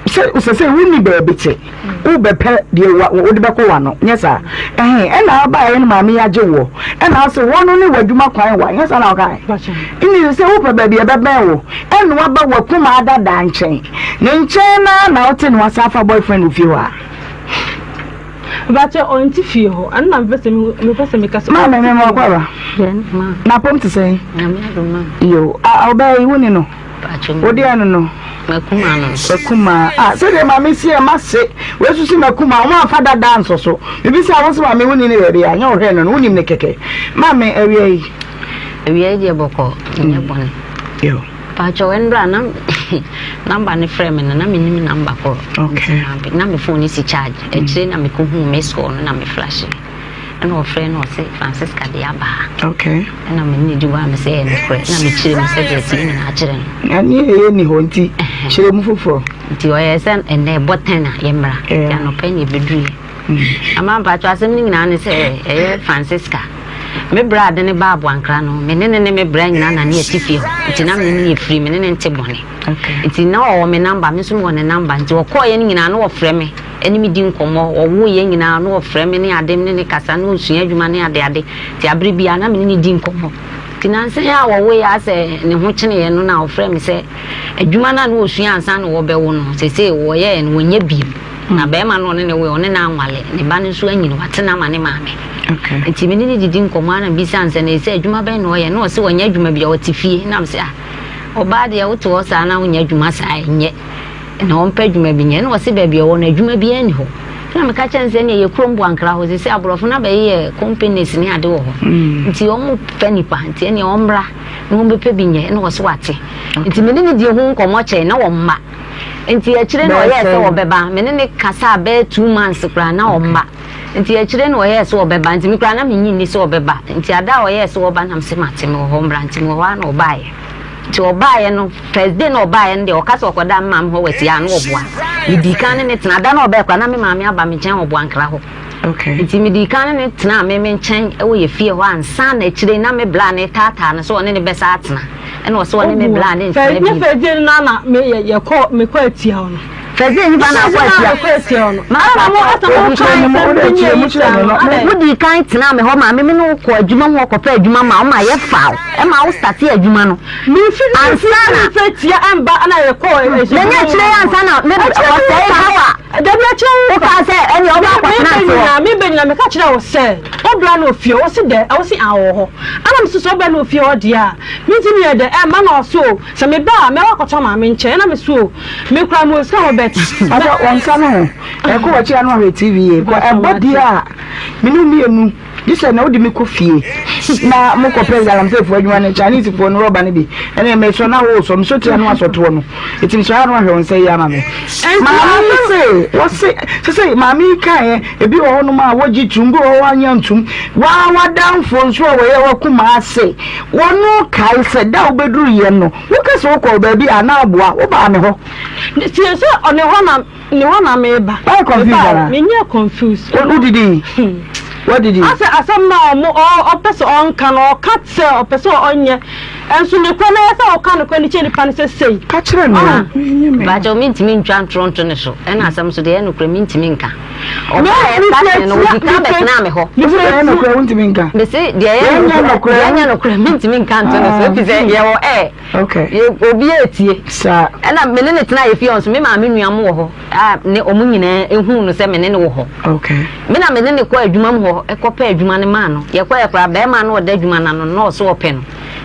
sɛ sɛ sɛ wonni baabi te wobɛpɛ deɛ wa wode bɛkɔ w'ano nyɛ saa ɛhe ɛna abaeɛ no maame yi agye woɔ ɛna ase wɔn no ne w'adwuma kwan wa nyɛ saa na ɔkae nni sɛ wopɛ baabi ɛbɛbɛn wo ɛna waba w'akumaa dadaa nkyɛn ne nkyɛn naa na wote ne wasa afa boyfriend wɔ fie hɔ a. Mepakyɛ ɔnte fie hɔ ɛno na mepɛ sɛ mepɛ sɛ meka sɛ. Maame mi ma ɔkɔ aba. Na apɔm te sɛn? Yo, a ɔbaa yi wo ne no? Wo deɛ no no? Makuma no. Makuma. Ah, sɛdeɛ maame si ɛ ma se wesusu makuma wɔn afa dada nsɔ so. Bibi sɛ awo sɛ maame wo ni ne baabi a nyɛ ɔhwɛ no no wonim ne kɛkɛ. Maame awia yi. Awia yi deɛ bɔkɔ nyɛ bɔne. Yo. Pakyɛw ɛndra na number no frɛ me no na mennim number korɔ okay. nti na me phone no si charge mm. akyire na mekɔhuu miss call no na me flash ɛna ɔfrɛ no ɔse Francisca de aba ha okay. ɛna me ne di hɔ a me sɛ ɛyɛ nokorɛ na mekyerɛ mu sɛdeɛ ɛteɛ nyinaa kyerɛ no ɛne ɛyɛ ni hɔ nti kyerɛ mu foforɔ nti ɔyɛ sɛ ɛnɛ ɛbɔ 10 a yɛmmra nti anɔpɛ ne ɛbɛduruiɛ Ama mpakyɛw asɛm no nyinaa ne sɛ ɛyɛ Francisca. Me bra ade ne ba aboankra no, me ne ne ne me bra nyinaa na ne yɛte fie hɔ. Nti na me ne ne yɛ firi, me ne ne nte bɔne. Nti na ɔwɔ me namba, me nso mewɔ ne namba. Nti ɔkɔɔeɛ no nyinaa na ɔfrɛ me ne me di nkɔmmɔ. Ɔwoeɛ nyinaa na ɔfrɛ me ne ade, me ne ne kasa, na ɔsua adwuma ne ade ade. Nti abere biara na me ne ne di nkɔmmɔ. Nti nansa yi a wɔwoeɛ a sɛ ne ho kyeneeɛ no na ɔfrɛ me sɛ adwuma no a na ɔsua ansa na wɔbɛwo no, seesei wɔyɛɛ no wɔnyɛ bio. Na bɛrima no ɔne ne woe, ɔne no anwale, ne ba no nso anyini, watena ama ne maame. Nti me ne no didi nkɔmmɔ ara na mebisa no sɛ, na ɛsɛ adwuma bɛn na ɔyɛ? Na ɔse ɔnyɛ adwuma bia, ɔte fie. Na mese ah, ɔbaa deɛ wote hɔ saa na wonyɛ adwuma saa ɛnyɛ. Na ɔmpɛ adwuma bi nyɛ. Na ɔse baabi ɔwɔ no adwuma biara nni hɔ. Na meka kyerɛ no sɛ ɛneɛ yɛ kurom Boankra hɔ, sɛ aborɔfo no abɛyɛ companies ne ade wɔ hɔ. Nti wɔn pɛ nipa, nti ɛneɛ ɔmmra na wɔbɛpɛ bi nyɛ. Na ɔse wate. Nti me ne no dii ho nkɔmmɔ kyɛe, na ɔmma. Nti akyire na ɔyɛɛ sɛ ɔbɛba. Me ne no kasaa bɛyɛ 2 months koraa na ɔmma. Nti akyire na ɔyɛɛ sɛ ɔbɛba. Nti me koraa na mennye nni sɛ ɔbɛba. Nti ada a ɔyɛɛ sɛ ɔba na mese mate mewɔ hɔ mmra. Nti mewɔ hɔ ara na ɔbaeɛ. Nti ɔbaeɛ no first day na ɔbaeɛ no deɛ ɔka sɛ ɔkɔdaa me maame hɔ wɔ asia a na ɔboa. Medii kan ne no tena. Da no a ɔbaeɛ koraa na me maame aba me nkyɛn wɔ Boankra hɔ. Nti medii kan ne no tenaa me me nkyɛn wɔ yɛ fie hɔ ansa na akyire na me bra no retaataa no sɛ ɔne no bɛsa atena. Ɛna ɔsɛ ɔne me bra ne ntena bio. Nyɛ first day no na na me yɛ yɛ kɔ me kɔ atia hɔ no. First day nifa na akɔ atia. First day na akɔ atia hɔ no. Ana mo asa mo kan sɛ mi ni eyi saa no. Wo di kan tena me hɔ ma me me ne wo kɔ adwuma mu ɔkɔpɛ adwuma ma wo ma yɛ fa wo ɛma wo start adwuma no. Me nfi me nfi me nfi atia ɛmba ɛna yɛ kɔ ɛhyɛ. Mɛ nyɛ akyire yɛ ansa na me ɔsɛe hawa. Dabi akyire wo. Wo kaa sɛ ɛne ɔba akɔtena ase hɔ. Me bɛ nyina me ka kyerɛ wo sɛ wo bra no ofie wo se dɛ wo se an wɔ hɔ ɛna me se sɛ wo bra no ofie hɔ deɛ a me ntumi yɛ dɛ ɛmma na ɔse o sɛ me ba a mɛwɔ akɔtɔ maame nkyɛn ɛna me se o me kura me wɔ sika hɔ but. Ɔsɛ wɔn nsa no ho ɛkɔ wɔ akyi ano ahwɛ TV yie kɔ ɛbɔ deɛ a me ne mmienu gye sɛ na wode me kɔ fie na mokɔ pɛ galamseyfoɔ adwuma no Chinesefoɔ no rɔba no bi ɛne mesɔ na wosɔ mesɔ tia no asɔtoɔ no ɛti mesɔ ha no ahwɛ wo nsa yi ama me maame yi se wɔse sɛ sɛ maame yi kaeɛ ebi wɔ hɔnom a wɔgye tum bi wɔ hɔ anya ntum waa wadamfoɔ nso a wɔyɛ wakuma ase wɔno kae sɛ da wobɛduru yɛ no woka sɛ wokɔ baabi a na aboa wobaa me hɔ tie sɛ ɔne hɔ na Ne hɔ na meba. Wayɛ confused anaa? Menyɛ confused. Wodidi? Wadidi? Asɛ asɛm no a ɔmo ɔpɛ sɛ ɔnka no ɔka sɛ ɔpɛ sɛ ɔnyɛ nso nokorɛ no ɛyɛ sɛ ɔka nokorɛ no kyerɛ nipa no sɛ sei. Ka kyerɛ no. Mpakyɛw mentumi ntwa ntorɔ nto ne so ɛna asɛm nso deɛ ɛyɛ nokorɛ mentumi nka. Ɔbaeɛ starting no ɔdi kan bɛtenaa me hɔ. Mese deɛ ɛyɛ nokorɛ wontumi nka. Mese deɛ ɛyɛ nokorɛ mentumi nka nto ne so efisɛ yɛwɔ ɛɛ. Okay. Yɛ obi etie. Saa. Ɛna me ne ne tena yɛ fie hɔ nso me maame nua mo wɔ hɔ a ne ɔmo nyinaa ehuu no sɛ me ne no wɔ hɔ. Okay. Me na me ne ne kɔ adwuma mu hɔ ɛkɔ pɛ adwuma no maa no. Yɛkɔ yɛ koraa bɛrima no ɔda adwuma no ano no na ɔso ɔpɛ no.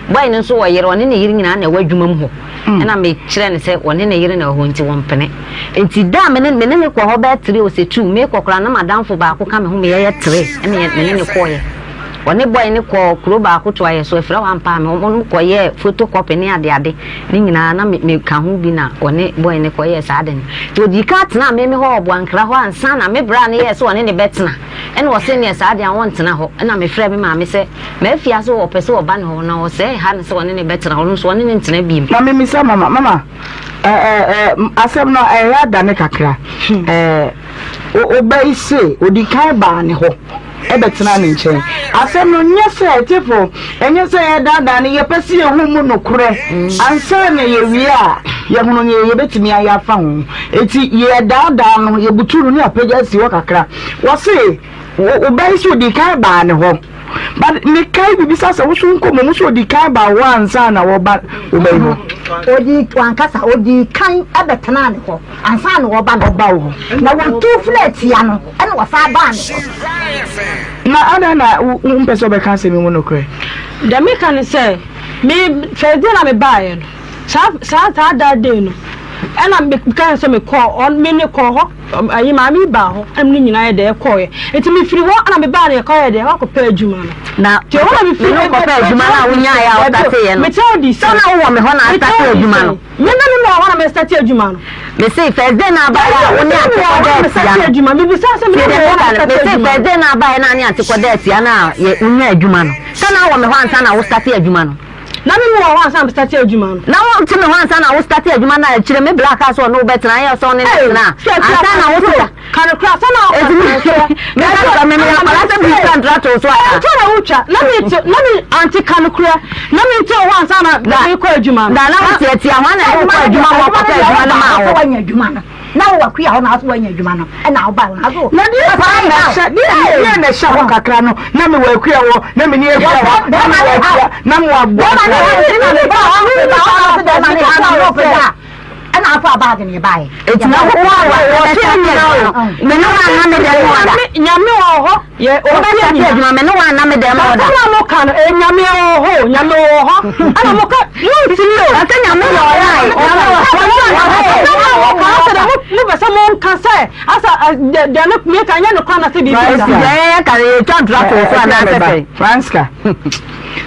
Boy no nso wɔ yere ɔne ne yere nyinaa na ɛwɔ adwuma mu hɔ. Ɛna me kyerɛ no sɛ ɔne ne yere na ɛwɔ hɔ nti wɔmpene. Nti da a me ne me ne ne kɔ hɔ bɛyɛ 3 ɔsɛ 2 mekɔ koraa na m'adamfo baako ka me ho me yɛyɛ 3 ɛna me ne ne kɔɔyɛ. Ɔne boy no kɔɔ kuro baako to ayɛ so afira wampaa me wɔn kɔyɛɛ photo copy ne ade ade ne nyinaa na me meka ho bi na ɔne boy no kɔyɛɛ saa ade no. Nti ɔdii kan tenaa me me hɔ wɔ Boankra hɔ ansa na me bra no yɛɛ sɛ ɔne ne bɛtena ɛna ɔse neɛ saa deɛ ɔntena hɔ ɛna me frɛɛ me maame sɛ m'afia so ɔpɛ sɛ ɔba ne hɔ na ɔsɛe ha no sɛ ɔne ne bɛtena ɔno nso ɔne ne ntena biem. Ma memmisa mama, mama eh, eh, eh, asɛm no ɛyɛ adane kakra eh, wo ba yi se odi kan baa ne hɔ bɛtenaa ne nkyɛn. Asɛm no nyɛ sɛ atefo, ɛnyɛ sɛ yɛdaadaa no, yɛpɛ sɛ yɛhu mu nokorɛ ansa na yɛwie a yɛhunu nea yɛbɛtumi ayɛ afa ho. Enti yɛdaadaa no, yɛbutu no ne apagya asi hɔ kakra. Wɔse wo ba yi sɛ odi kan baa ne hɔ. But mekae biribi sɛ sɛ wo so nkɔ mmom sɛ odi kan baa hɔ ansa na wɔba wo ba yi hɔ. Odi wankasa odi kan bɛtenaa ne hɔ. Ansa na ɔreba no, Ɔba wo hɔ. Na wɔtuu firi atua no, ɛna wɔsan baa ne hɔ. Na adɛn na wompɛ sɛ wobɛka asɛm yi mu nokorɛ? Deɛ meka ne sɛ, me first day na mebaeɛ no, saa saa saa that day no, ɛna meka sɛ mekɔɔ ɔn me ne kɔɔ hɔ, ayi maame yi baa hɔ, ɛna me ne nyinaa yɛ dɛ ɛkɔɔeɛ. Nti mefiri hɔ ɛna mebaa no yɛkɔyɛ dɛ wakɔpɛ adwuma no. Na Nti ɛhɔ na mefiri me ne wo kɔpɛ adwuma no a wonyaeɛ a wostateeɛ no, Mekyerɛ wo di sɛ na wowɔ me hɔ na Mekyerɛ astate wo di adwuma sɛn? no. Me na me wɔ hɔ na me start adwuma no. Me se first day na abaeɛ a wo ne ante kɔ da atia no. Adwuma me bisa sɛ me Tie na deɛ wɔ hɔ na meka no, me me start se adwuma. first day na abaeɛ na ne ante kɔ da atia no a yɛ wonya adwuma no. Sɛ na wɔ me hɔ ansa na wo start adwuma no. Na me wɔ hɔ ansa na me start adwuma no. Na wo te me hɔ ansa na wo start adwuma no a akyire me bra kaa sɛ ɔne wo bɛtena ayɛ sɛ ɔne no tena a ansa na wo sesa. Ka no kora sɛ na ɔka Eti me me ka sɛ me me akwadaa sɛ bi twa ntra to so a. Ɛtwa na wotwa na me te na me ante ka no kora na me te hɔ ansa na me kɔ adwuma no. Da na wo te atia hɔ na ɛde kɔ adwuma ma ɔkɔpɛ adwuma no ma wo. Wanya adwuma no na wo wakuya hɔ na aso wanya adwuma no ɛna wo ba na aso. Na deɛ paa na ɛhyɛ deɛ deɛ na ɛhyɛ hɔ kakra no na me wɔ akuya hɔ na me ni akuya hɔ na me wɔ akuya na me wɔ aboa. Bɛrima ne ha ne ba hɔ ne ba hɔ ne ba hɔ ne ba hɔ ɛna afa baage ne baeɛ. Eti na wo a wɔte nyina o me ne wa na me dɛm ɔda. Nyame wɔ hɔ yɛ Wobɛ start adwuma me ne wa na me dɛm ɔda. Asɛm a mo ka no eh Nyame wɔ hɔ o Nyame wɔ hɔ ɛna mo ka mo ntumi o. Ɛsɛ Nyame yɛ ɔrae. Nyame wɔ hɔ asɛm a mo ka asɛ dɛ mo pɛ sɛ mo nka sɛ asa dɛ dɛ ne me ka nyɛ no kora na sɛ biribi sa. Deɛ yɛyɛ ka no yɛtwa ntora to so anaasɛ sɛn. Franska.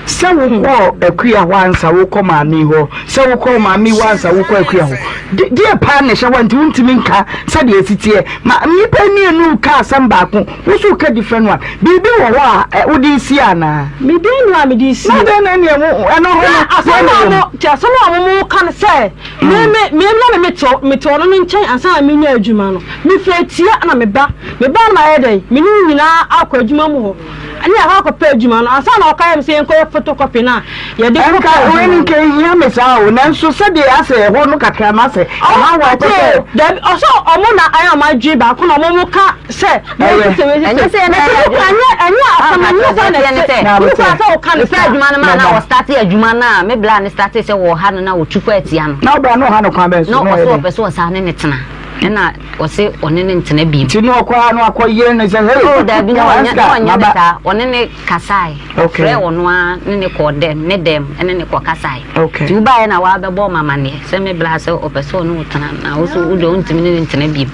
Sɛ wokɔɔ Akua hɔ ansa wokɔ maame hɔ, sɛ wokɔɔ maame hɔ ansa wokɔ Akua hɔ, de, deɛ paa na ɛhyɛ hɔ a nti wontumi nka sɛdeɛ ɛsi teɛ. Ma nnipa mmienu reka asɛm baako, wo nso woka different one. Biribi wɔ hɔ a ɛ, wode resie anaa? Biribi nni hɔ a mede resie. Na dɛn na ɛneɛ wo, ɛno ho no, Na asɛm deɛn na a ɛwɔ mu? mo, nti asɛm a mo ka no sɛ, me, me, me na me mete, mete ɔno no nkyɛn ansa na menya adwuma no, mefiri atia na meba. Meba no mayɛ dɛn? Me ne wo nyinaa akɔ adwuma mu hɔ. Ɛne yɛakɔ akɔpɛ adwuma no ansa na ɔka yɛm sɛ yɛnkɔyɛ photocopy no a yɛde kɔ Nka pɛ wei adwuma no no. nka ehia me saa o, nanso sɛdeɛ asɛ ɛhɔ no kakra no asɛ ɛha wa pɛ sɛ. Dabi ɔsɛ ɔmo na ayɛ ɔmo adwene baako na ɔmo mo ka sɛ wei Ɛyɛ. sisɛ wei Ɛnyɛ sisɛ. sɛ yɛn na Mese yɛyɛ wo adwuma. kura ɛnyɛ ɛnyɛ asɛm ɛnyɛ saa na Deɛ ne ɛte. sɛ, Wo kura sɛ woka no mepɛ saa. adwuma no maa na Mɛba. wɔstate adwuma no a me bra no state sɛ wɔha no na wɔtu kɔ atia no. Na ɔbra no ɔha no kwan bɛn so Na na ɔyɛ ɔsɛ dɛn? ɔpɛ sɛ ɔsan ne ne tena. Ɛna ɔse ɔne no ntena bio. Nti na ɔkɔ ara na wakɔ yere no sɛ hey. Oh dabi na ɔnyɛ na ɔnyɛ ne maba. saa ɔne ne kasae. Okay. Ɔfrɛɛ ɔno ara ne ne kɔɔ dɛm ne dɛm ɛne ne kɔ kasae. Okay. Nti wobaeɛ na wabɛbɔ ɔmo amaneɛ sɛ me bra sɛ ɔpɛ sɛ ɔne wo tena na wo so wo deɛ wontumi ne no ntena bio.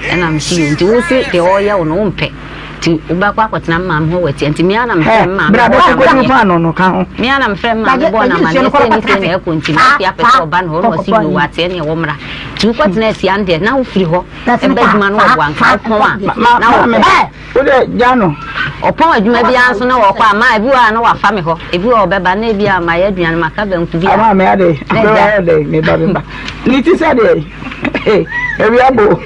Ɛna me se yoo nti wo se deɛ ɔreyɛ wo no wompɛ nti wobɛkɔ akɔtena me maame hɔ wɔ atia nti me ara na mefrɛ me maame Bra bɔɔ bɛkɔ no kɔdu amaneɛ. paano no ka ho. Me ara na mefrɛ me maame bɔɔ no amaneɛ sɛ ne sei na ɛkɔ nti Mafia pɛ sɛ ɔba ne hɔ na ɔse yoo wateɛ neɛ wɔmmra. Nti wokɔtena asia no deɛ na wofiri hɔ ba adwuma no wɔboa nka wopɔn a na wɔkɔ. Wo deɛ gya no. Ɔpɔn adwuma biara nso na wɔkɔ a ma ebi wɔ a na wafa me hɔ ebi wɔ a ɔbɛba na ebi a mayɛ aduane maka banku bi a. Ama me ade Na agya. ayɛ dɛ meba meba ne ti sɛ deɛ awia bo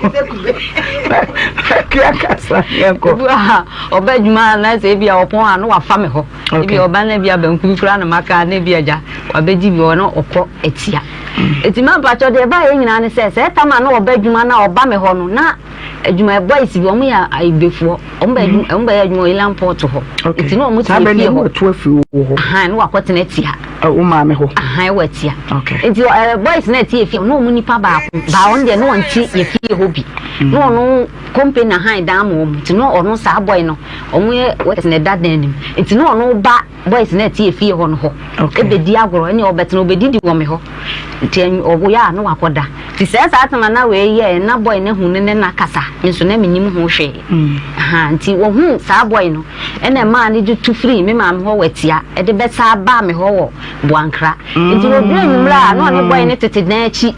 kua kasa yɛnkɔ. Ebi wɔ a ɔba adwuma na sɛ ebi a ɔpɔn a na wafa me hɔ ebi a ɔba na ebi a banku bi koraa na maka na ebi agya wabɛgye bi wɔ na ɔkɔ atia. Eti ma mpakyɛw deɛ ɛbaeɛ nyinaa ne sɛ sɛ ɛtam a na ɔba adwuma na ɔba me hɔ no na adwuma boys bi wɔn yɛ ayibefoɔ wɔn bɛ adwuma wɔn bɛyɛ adwuma wɔ Ilan port hɔ eti na wɔn te efie hɔ ɛtu afiri wɔ hɔ ahan na wakɔtena atia wo maame hɔ ahan wɔ atia nti ɛɛ boys na ɛte efie na wɔn nipa baako baa wɔn deɛ na wɔn ti. ɛte yɛ fie hɔ bi. Na ɔno company na han dan ma wɔn nti na ɔno saa boy no wɔn yɛ workers na ɛda dan nim nti na ɔno ba boys na ɛte efie hɔ no hɔ ɛbɛdi agorɔ ɛne ɔbɛtena ɔbɛdidi wɔ me hɔ nti ɔyɛ a na wakɔda nti sɛ saa tama na wei yɛ na boy no hu ne ne na kasa me nso na menim ho hwee mm. ha nti wɔhu saa boy no ɛna ɛmaa no de tu firi me maame hɔ wɔ atia ɛde bɛsa baa me hɔ wɔ boankra nti wɔduru anwummerɛ a na ɔne boy no tete dan akyi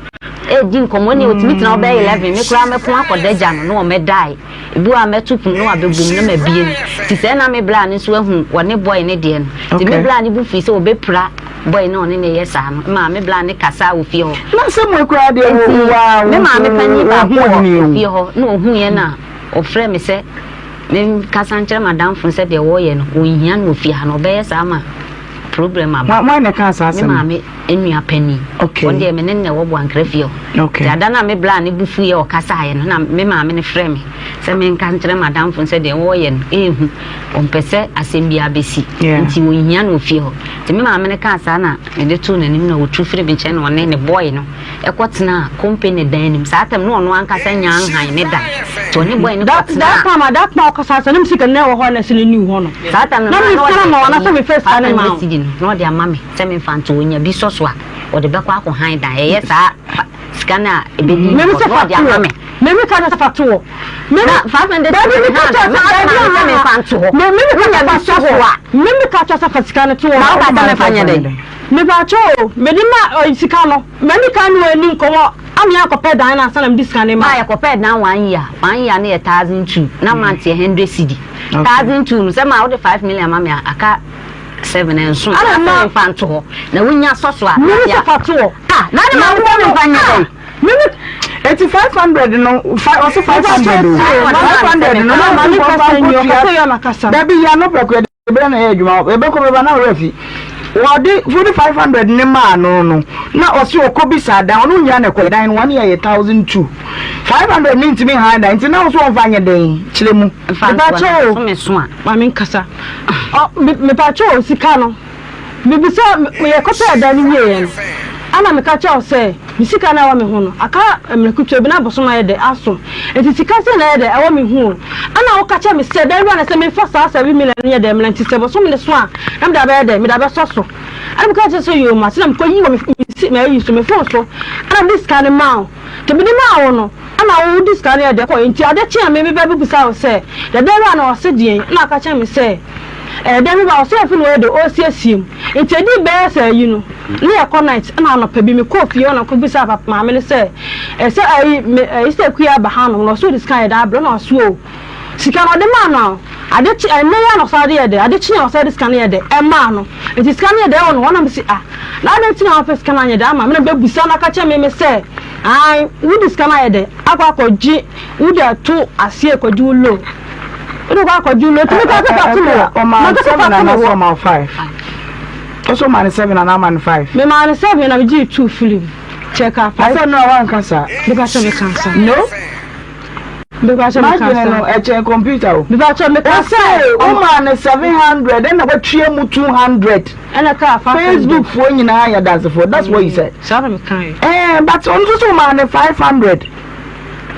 Redi nkɔmmɔ ne ɔtumi tena hɔ bɛyɛ 11 me koraa mɛko akɔda gya no na ɔmɛdae ebi wɔ a mɛto pono na wabɛbom na mabie no nti sɛ na me bra no nso ahu wɔne boy no deɛ no nti me bra no bu firi sɛ ɔbɛpira boy no ɔne ne yɛ saa no maa me bra no kasaa wɔ fie hɔ na sɛ mo koraa deɛ wo wa me maame panyin baako wɔ fie hɔ na ɔhu yɛn na ɔfrɛ me sɛ menkasa nkyerɛ madamfo sɛ deɛ wɔyɛ no wɔnhia no wɔ fie ha no ɔbɛyɛ saa ma problem aba. Hwan na ɛkaa saa asɛm? Me maame nua panin. Okay. Wɔn deɛ me ne no na ɛwɔ Boankra fie hɔ. Okay. Nti ada no a me bra ne bu fuiɛ ɔkasaeɛ no na me maame no frɛ me sɛ menka nkyerɛ madamfo no sɛ deɛ wɔreyɛ no ɛɛhu. Ɔmpɛ sɛ asɛm biara bɛsi. Yeah. Nti wɔnhia no wɔ fie hɔ. Nti me maame no kaa saa na mede too n'anim na ɔtu firi me nkyɛn na ɔne ne boy no ɛkɔtenaa company dan no mu. Saa tam no ɔno ankasa nyaa nhan ne dan. Nti ɔne boy no kɔtenaa. That time a that time ɔkasa sɛ ne me sika no na ɛwɔ hɔ na ɛsɛ ne new hɔ no. Saa tam no na me sika no ma wɔn asɛ me fɛ sika no ma wɔn. Cedi no na ɔde ama me sɛ me nfa nto onya bi sɔ so a ɔde bɛkɔ akɔ han dan. Ɛyɛ saa sika no a ɛbɛdi me hɔ na ɔde ama me. Me me ka sɛ fa to hɔ. Me na 500 Dabi me ka kyerɛ sɛ dabi me sɛ me nfa nto hɔ. Me me Wonya ka bi sɛ sɔ so a. Me me ka kyerɛ sɛ fa sika no to hɔ. Na wo ka sɛ me fa nyɛ dɛn? Mepakyɛ o, mede ma ɔyi sika no, m'ani kan ne w'ani nkɔmɔ ama yɛakɔpɛ dan no ansa na mede sika no ma. Maa yɛkɔpɛɛ dan one year, one year no yɛ 1002, na month yɛ 100 cedi. 1002 no, sɛ maa wode 5 million ama me a, aka 7 ɛnso, Ana na ma sɛ memfa nto hɔ, na wonya sɔ so a, Mene na sɛ afei a. fa to hɔ. Ah, na ade ma wo sɛ memfa nyɛ dɛn? Mene. Eti 500 no, ɔse 500 o, 500 no, na Maame ɔse kasa nkɔmfa nyi, ɔkasa nkɔtua, yɛ na kasa. dabi yɛ ano prɛko yɛde Berɛ na ɛyɛ adwuma yɛbɛkɔ bɛba na ɔwerɛ afi. Wɔde wode 500 ne maa no no na ɔse ɔkɔ bisa dan ɔno nyia na ɛkɔ dan no one year yɛ 1002 500 ne ntumi han dan nti na wo so ɔmfa nyɛ dɛn kyerɛ mu. Mfa ntoa Mepakyɛ no o. so me so a. Maame nkasa. Ɔ me mepakyɛ o sika no mebisa yɛkɔpɛɛ dan no wieɛ no ɛna meka kyerɛ wo sɛ Me sika no a ɛwɔ me ho no, aka mmerɛ ketewa bi na abosom ayɛ dɛ aso. Enti sika sei na ɛyɛ dɛ ɛwɔ me ho o. Ɛna woka kyerɛɛ me sɛ, da wura no sɛ memfa saa 7 million no nyɛ dɛ mmra nti sɛ bosome no so a na mede abɛyɛ dɛ, mede abɛsɔ so. Ɛna meka kyerɛɛ no sɛ yoo mate na mekɔyii wɔ me me m'ayi so, me phone so, ɛna mede sika no maa wo. Nti mede maa wo no, ɛna wode sika no yɛ dɛ kɔeɛ. Nti ade kyee a me meba bɛbisaa wo sɛ, da da wura no ɔse deɛn? Ɛna ɔka kyerɛɛ me sɛ, ɛɛ da wura ɔse afei na wayɛ dɛ ɔresiesie mu. Nti ɛdii bɛyɛ sɛ ayi no, na yɛkɔ night ɛna anɔpa bi mekɔɔ fie hɔ na mekɔbisaa papa maame no sɛ ɛ sɛ ayi me ɛyi sɛ Akua aba hanom na ɔse ɔde sika ayɛ dɛ abrɛ na ɔse oo sika no ɔde maa no a ade kye ɛnnɛ yi a na ɔsan de yɛ dɛ ade kye a ɔsan de sika no yɛ dɛ ɛmaa no nti sika no yɛ dɛ ɛwɔ no hɔ na mese ah na adɛn nti na wamfa sika no anyɛ dɛ ama me na bɛbusa no aka kyerɛ me me sɛ ae wode sika no ayɛ dɛ akɔ akɔgye wode ato aseɛ kɔgye wo loan wode kɔ akɔgye wo loan nti meka sɛ fa to me hɔ Ɔmaa maka sɛ fa seven to me anaasɛ hɔ ɔmaa wo five? Ɔsɛ ɔmaa no seven anaa ɔmaa no five? Memaa no seven na megyee two firi mu. Kyɛ ka five. Asɛ no a wanka saa. Mepa kyɛ meka saa. No. Mepa kyɛ meka saa. M'adwene no ɛkyɛn computer o. Mepa kyɛ meka saa. Ɔsɛ ɔmaa no 700 ɛna watua mu 200. Ɛna kaa 500. Facebook foɔ nyinaa yɛ dansefoɔ that's what you said. Saa na meka yɛ. Ɛɛ but ɔno nso so ɔmaa no 500.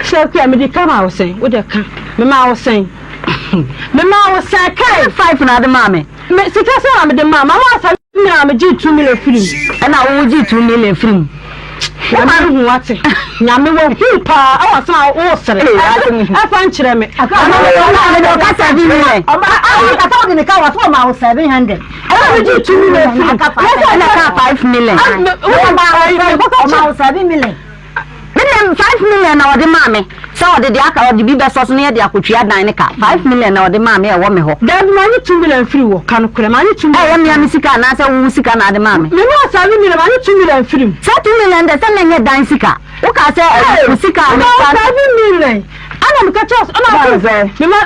Sɛ kua mede ka maa wo sɛn wo deɛ ka memaa wo sɛn memaa wo sɛn kae. Five na ade maa me. Me sika sɛn na mede maa mama asa me a megyee 2 million firi mu. Ɛna wo gyee 2 million firi mu. Nyame hu wate. Nyame wɔ hu paa ɛwɔ asɛm a wo sere. Ɛfa nkyerɛ me. Ɔka 7 million. Ɔka wode ne ka wɔ sɛ ɔma wo 700. Ɛna megyee 2 million firi mu. Ɛna ka 5 million. Ɔma wo 7 million. Me deɛ 5 million na ɔde maa me sɛ ɔde deɛ aka ɔde bi bɛsɔ so na yɛde akɔtua dan ne ka 5 million na ɔde maa me ɛwɔ me hɔ. Dabi maa nye 2 million firi wɔ ka no korɛ maa nye 2 million. Ɛyɛ mmea me sika anaasɛ wo sika na ade maa me. Me mu 7 million maa nye 2 million firi mu. Sɛ 2 million de sɛ na nyɛ dan sika wo kaa sɛ ɛyɛ wo sika a. Me ma 7 million ɛna me ka kyerɛ ɛna ɔsɛ me ma.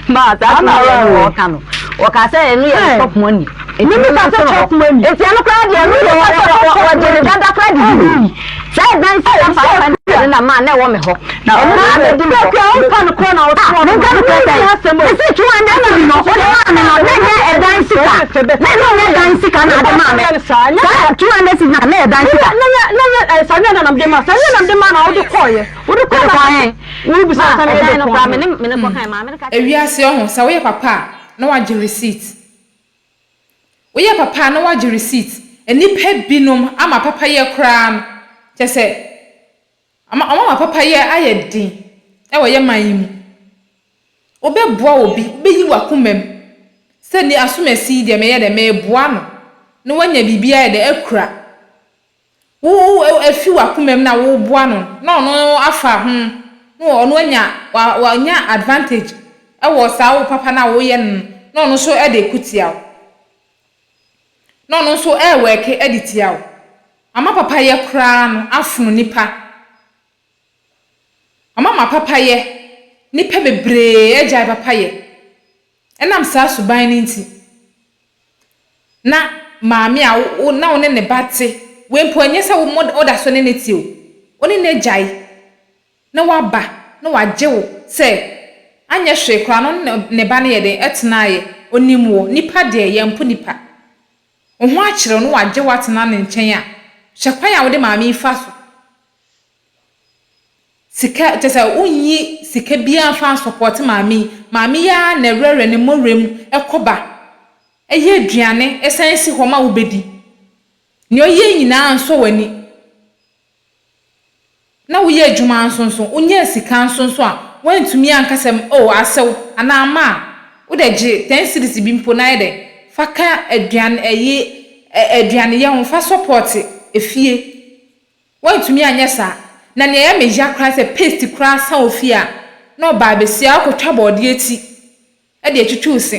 Maa saa 2 million no ɔka no ɔka sɛ ɛno yɛ chop money. Me me ka sɛ chop money. Eti ɛno koraa deɛ ɛno deɛ wɔgye ne dada koraa de di. Sɛ ɛdan sika 500 na maa na ɛwɔ me hɔ. Na ɔno na abɛdi me hɔ. Kura wo nka no korɔ na ɔtoɔ no. Menka no korɔ sɛ. Mesi 200 cedi no ɔde maa me no na ɛnyɛ ɛdan sika. Na ɛnyɛ ɛdan sika na ade maa me. Saa Na 200 cedis na na yɛ dan sika. Na yɛ na yɛ eh, sani na nam de ma sani nam de ma na wode kɔɔyɛ wode kɔɔ na kɔɛ. Wobisa Ma sani ɛdan de no kɔɔ koraa me ne me ne kɔkae maame no ka kyerɛ. Ewiase ɔho sɛ woyɛ papa a na wagye receipt. Woyɛ papa a na wagye receipt. Nnipa binom ama papayɛ koraa no kyerɛ sɛ ama wɔama papayɛ ayɛ den wɔ yɛ man yi mu. Wobɛboa obi, wobɛyi w'akoma mu sɛ ni asomasi yi deɛ meyɛ dɛ meboa no na wanya biribi ayɛ dɛ akura. Wo wo afi w'akoma mu na woboa no na ɔno afa ho na ɔno anya wa wanya advantage wɔ saa wo papa no a woyɛ no no na ɔno nso de ko tia wo. Na ɔno nso ɛɛwɛke de tia wo. Ama papayɛ koraa no afono nipa. Ɔma ma papayɛ, nnipa bebree agyae papayɛ ɛnam saa suban no nti. Na maame a wo na wo ne ne ba te, wei mpo ɛnyɛ sɛ wo woda so ne no te o, wo ne no agyae na waba na wagye wo sɛ anyɛ hwee koraa no wo ne ne ba no yɛ dɛn ɛtenaeɛ, ɔnim wo, nnipa deɛ yɛmpo nnipa. Wo ho akyere wo na wagye wo atena ne nkyɛn a, hwɛ kwan a wode maame yi fa so. Sika, kyerɛ sɛ wonnyi sika biara mfa nsɔpɔɔte maame yi. Maame yi ara na ɛwerɛwerɛ ne mmɔwerɛ mu kɔ ba, yɛ aduane san si hɔ ma wobɛdi. Nea ɔyɛ nyinaa nsɔ w'ani. Na woyɛ adwuma nso nso, wonyaa sika nso nso a, woantumi anka sɛ oh asew anaa ma a, wode gye ten cedis bi mpo na ayɛ dɛn, fa ka aduan ɛyi aduaneyɛ ho, fa sɔpɔɔte efie. Wantumi anyɛ saa. Na nea ɛyɛ me ya koraa sɛ paste koraa sa wɔ fie a, na ɔbaa besia akɔtwa bɔɔdeɛ ti de atwitwiw se.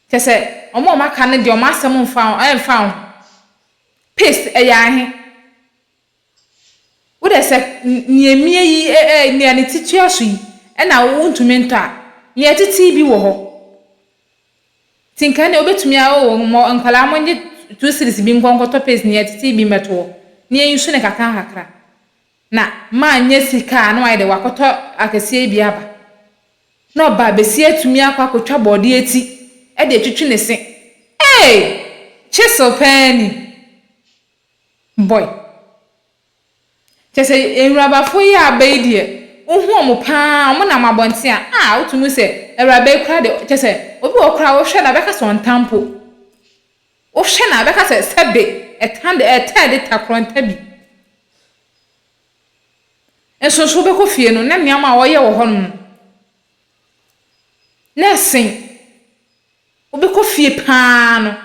Kyerɛ sɛ, wɔn a wɔaka no deɛ wɔn asɛm mfa ho, ɛmfa wo ho. Paste, ɛyɛ ahe? Wo deɛ sɛ nea emie yi, ɛ ɛ nea ne ti tua so yi na wontumi ntɔ a, nea ɛtete yi bi wɔ hɔ. Nti nka ɛnneɛ wobɛtumi a oh mɔ nkwadaa monnye 2 cedis bi nkɔ nkɔtɔ paste nea ɛtete yi bi mmɛto hɔ na yɛnsu no kakra nkakra. Na manyɛ sika a na wayɛ dɛ wakɔtɔ akɛseɛ yi bi aba. Na ɔba bɛsi atumi akɔ akɔtwa bɔɔdeɛ ti de atwitwi ne se. Ei! Chisel paa ni. Boy. Kyerɛ sɛ nwurabafo yi a aba yi deɛ, wohu wɔn pa ara, wɔnam abɔnten a, ah, wotumi hu sɛ awuraba yi koraa deɛ, kyerɛ sɛ obi wɔ hɔ koraa a wohwɛ no a bɛka sɛ ɔnta mpo. Wohwɛ no a bɛka sɛ sɛbe ɛta de, ɛtɛɛ de ta korɔ nta bi. Nso nso wobɛkɔ fie no, na nneɛma a wɔyɛ wɔ hɔnom no, na ɛsen. Wobɛkɔ fie pa ara no,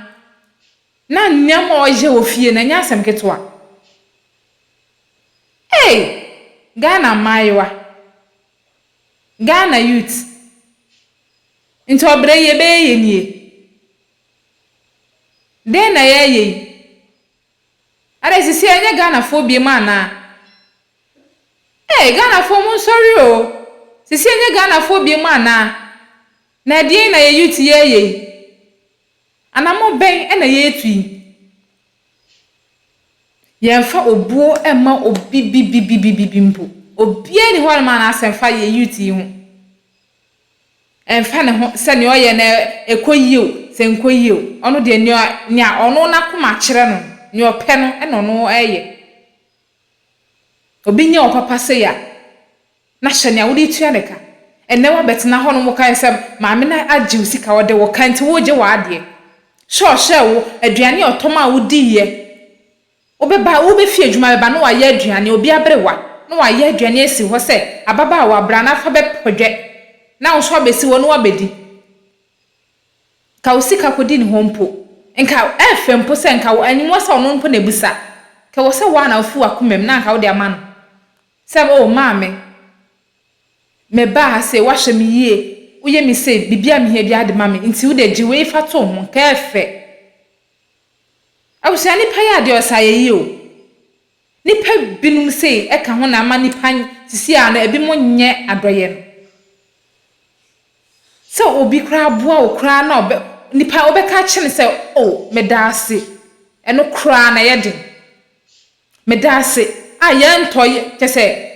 Na nneɛma a ɔyɛ wɔ fie no, ɛnyɛ asɛm ketewa. Ei! Ghana mmaayewa. Ghana youth. Nti ɔbrɛ yi ɛbɛyɛ yɛ nie? Dɛn na yɛreyɛ yi? Adɛn sisi ɛnyɛ Ghanafoɔ biom anaa? Ei! Ghanafoɔ monsɔre oo. Sisi ɛnyɛ Ghanafoɔ biom anaa? Na ɛdeɛn na yɛ youth yɛreyɛ yi? Anammɔn bɛn na yɛretu yi? Yɛmfa obuo mma obi bibibibibi mpo. Obiara nni hɔnom a n'asɛm fa yɛn youth yi ho. Ɛmfa ne ho sɛ nea ɔyɛ no ɛkɔ yie o, sɛ ɛnkɔ yie o. Ɔno deɛ nea nea ɔno n'akoma kyerɛ no, nea ɔpɛ no na ɔno ɛyɛ. Obi nyɛ wo papa sei a, na hyɛ nea wode retua ne ka. Ɛnnɛ woabɛtena hɔnom wokae sɛ maame no agye wo sika, ɔde wo ka nti woregye w'adeɛ. Hyɛ ɔhyɛɛ wo, aduane a ɔtɔ maa wodiiɛ. Wobɛba, wobɛfi adwuma bɛba na wayɛ aduane, obi aberewa na wayɛ aduane asi hɔ sɛ ababaawa bra na fa bɛpɔ dwɛ na wo nso abɛsi hɔ na woabɛdi. Ka wo sika kɔdi ne hɔ mpo. Nka ɛfɛ mpo sɛ nka wo, ɛnwɔ sɛ ɔno mpo na ɛbisa. Nka ɛwɔ sɛ wo ara na wofi w'akoma mu na anka wode ama no. Sɛ oh maame, mebaa ha sei, woahwɛ me yie, woyɛ me sei, biribiara a mehia biara de ma me, nti wo deɛ gye wei fa to wo ho, nka ɛfɛ. Abusua nipa yɛ adeɛ ɔsɛ ayɛyie o. Nipa binom sei ɛka ho na ama nipa sisi a no ebinom nyɛ adɔyɛ no. Sɛ obi koraa boa wo koraa na ɔbɛ nipa wobɛka akyerɛ no sɛ oh meda ase, ɛno koraa na ɛyɛ den. Meda ase a yɛntɔ yɛ kyɛ sɛ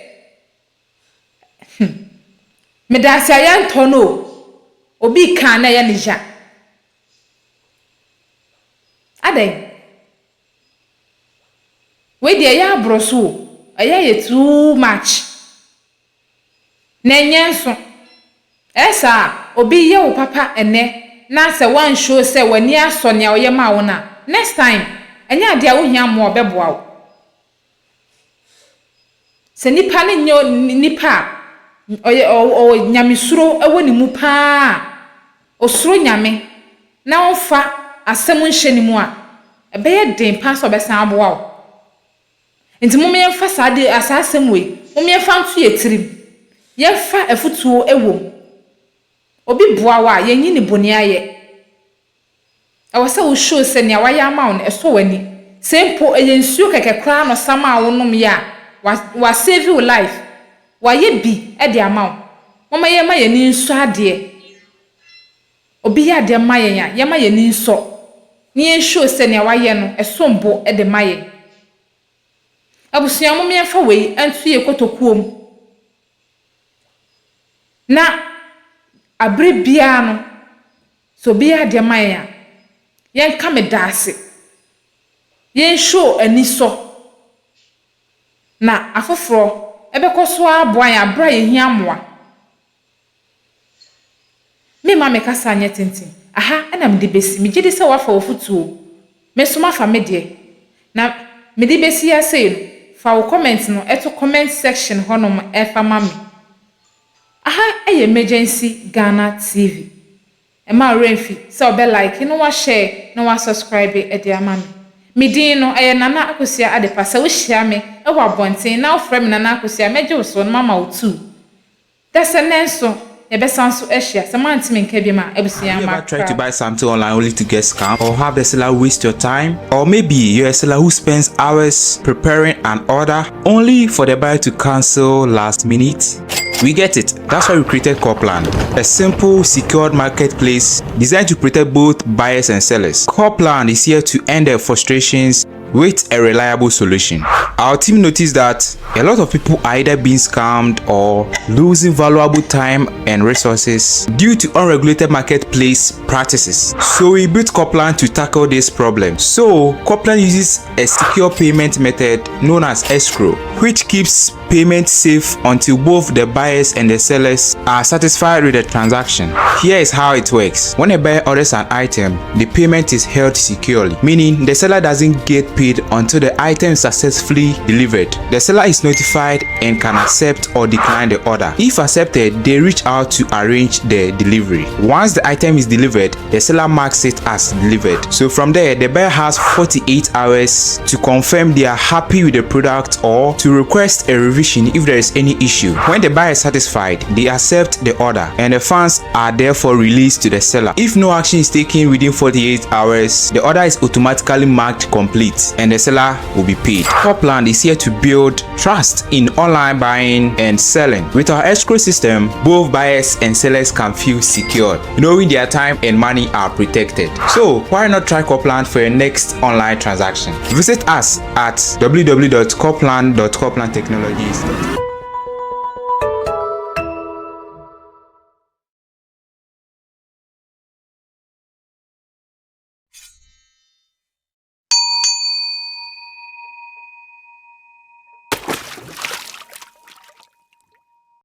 hmm meda ase a yɛntɔ no o obi reka a na ɛyɛ no ya adɛn. Wei deɛ ɛyɛ aboro so o, ɛyɛ ayɛ too much. Na ɛnyɛ nso. Ɛyɛ saa a, obi yɛ wo papa ɛnnɛ na sɛ woanshow sɛ w'ani asɔ nea ɔyɛ maa wo no a, next time ɛnyɛ adeɛ a wohia mmoa a ɔbɛboa wo. Sɛ nipa no nyɛ nipa a ɔyɛ ɔwɔ nyamesuro wɔ ne mu paa a, ɔsuro Nyame na ɔmfa asɛm nhyɛ ne mu a, ɛbɛyɛ den paa sɛ ɔbɛsan aboa wo. Nti momma yɛmfa saa ade, saa asɛm wei, momma yɛmfa nto yɛn tirim. Yɛmfa afutuo wɔ mu. Obi boa wo a, yɛnyi no boniayɛ. Ɛwɔ sɛ wo show sɛ nea wayɛ ama wo no, ɛsɔ w'ani. Sɛ mpo ɛyɛ nsuo kɛkɛ koraa na ɔsa maa wo nomyɛ a, wa, wa save wo life. Wayɛ bi de ama wo. Momma yɛmma yɛn ani nsɔ adeɛ. Obi yɛ adeɛ ma yɛn a, yɛmma yɛn ani nsɔ, na yɛn show sɛ nea wayɛ no, ɛsom bo de ma yɛn. Abusua mom yɛmfa wei nto yɛn kotokuo mu, na abere biara no, sɛ obi yɛ adeɛ ma yɛn a, yɛnka medaase, yɛn show anisɔ, na afoforɔ bɛkɔ so ara aboa yɛn abere a yɛhia mmoa. Meremma me kasa nyɛ tenten. Aha na mede bɛsi. Megye di sɛ woafa w'afotuo. Me nso mafa me deɛ. Na mede bɛsi ha sei no, fa wo comment no to comment section hɔnom fa ma me. Aha yɛ Emergency Ghana TV. Mma wo werɛ mfi sɛ wobɛ like na wa share na wa subscribe de ama me. Me din no, ɛyɛ Nana Akosua Adepa. Sɛ wohyia me wɔ abɔnten na wofrɛ me Nana Akosua a, mɛgye wo so na mama wo tuu. Dasɛ nnɛ nso, yɛbɛsan so ahyia. Sɛ moante me nka biom a, abusua Have you ever tried to makra. buy something online only to get scammed or have the seller waste your time? Or maybe you're a seller who spends hours preparing an order only for the buyer to cancel last minute? We get it. That's why we created Corplan, a simple, secured marketplace designed to protect both buyers and sellers. Corplan is here to end the frustrations with a reliable solution. Our team noticed that a lot of people are either being scammed or losing valuable time and resources due to unregulated marketplace practices. So we built Corplan to tackle this problem. So Corplan uses a secure payment method known as escrow, which keeps payment safe until both the buyers and the sellers are satisfied with the transaction. Here is how it works. When a buyer orders an item, the payment is held securely, meaning the seller doesn't get paid until the item is successfully delivered. The seller is notified and can accept or decline the order. If accepted, they reach out to arrange the delivery. Once the item is delivered, the seller marks it as delivered. So from there, the buyer has 48 hours to confirm they are happy with the product or to request a revision if there is any issue. When the buyer is satisfied, they accept the order and the funds are therefore released to the seller. If no action is taken within 48 hours, the order is automatically marked complete and the seller will be paid. Corplan is here to build trust in online buying and selling. With our escrow system, both buyers and sellers can feel secure, knowing their time and money are protected. So why not try Corplan for your next online transaction? Visit us at www.corplan.corplantechnologies.com.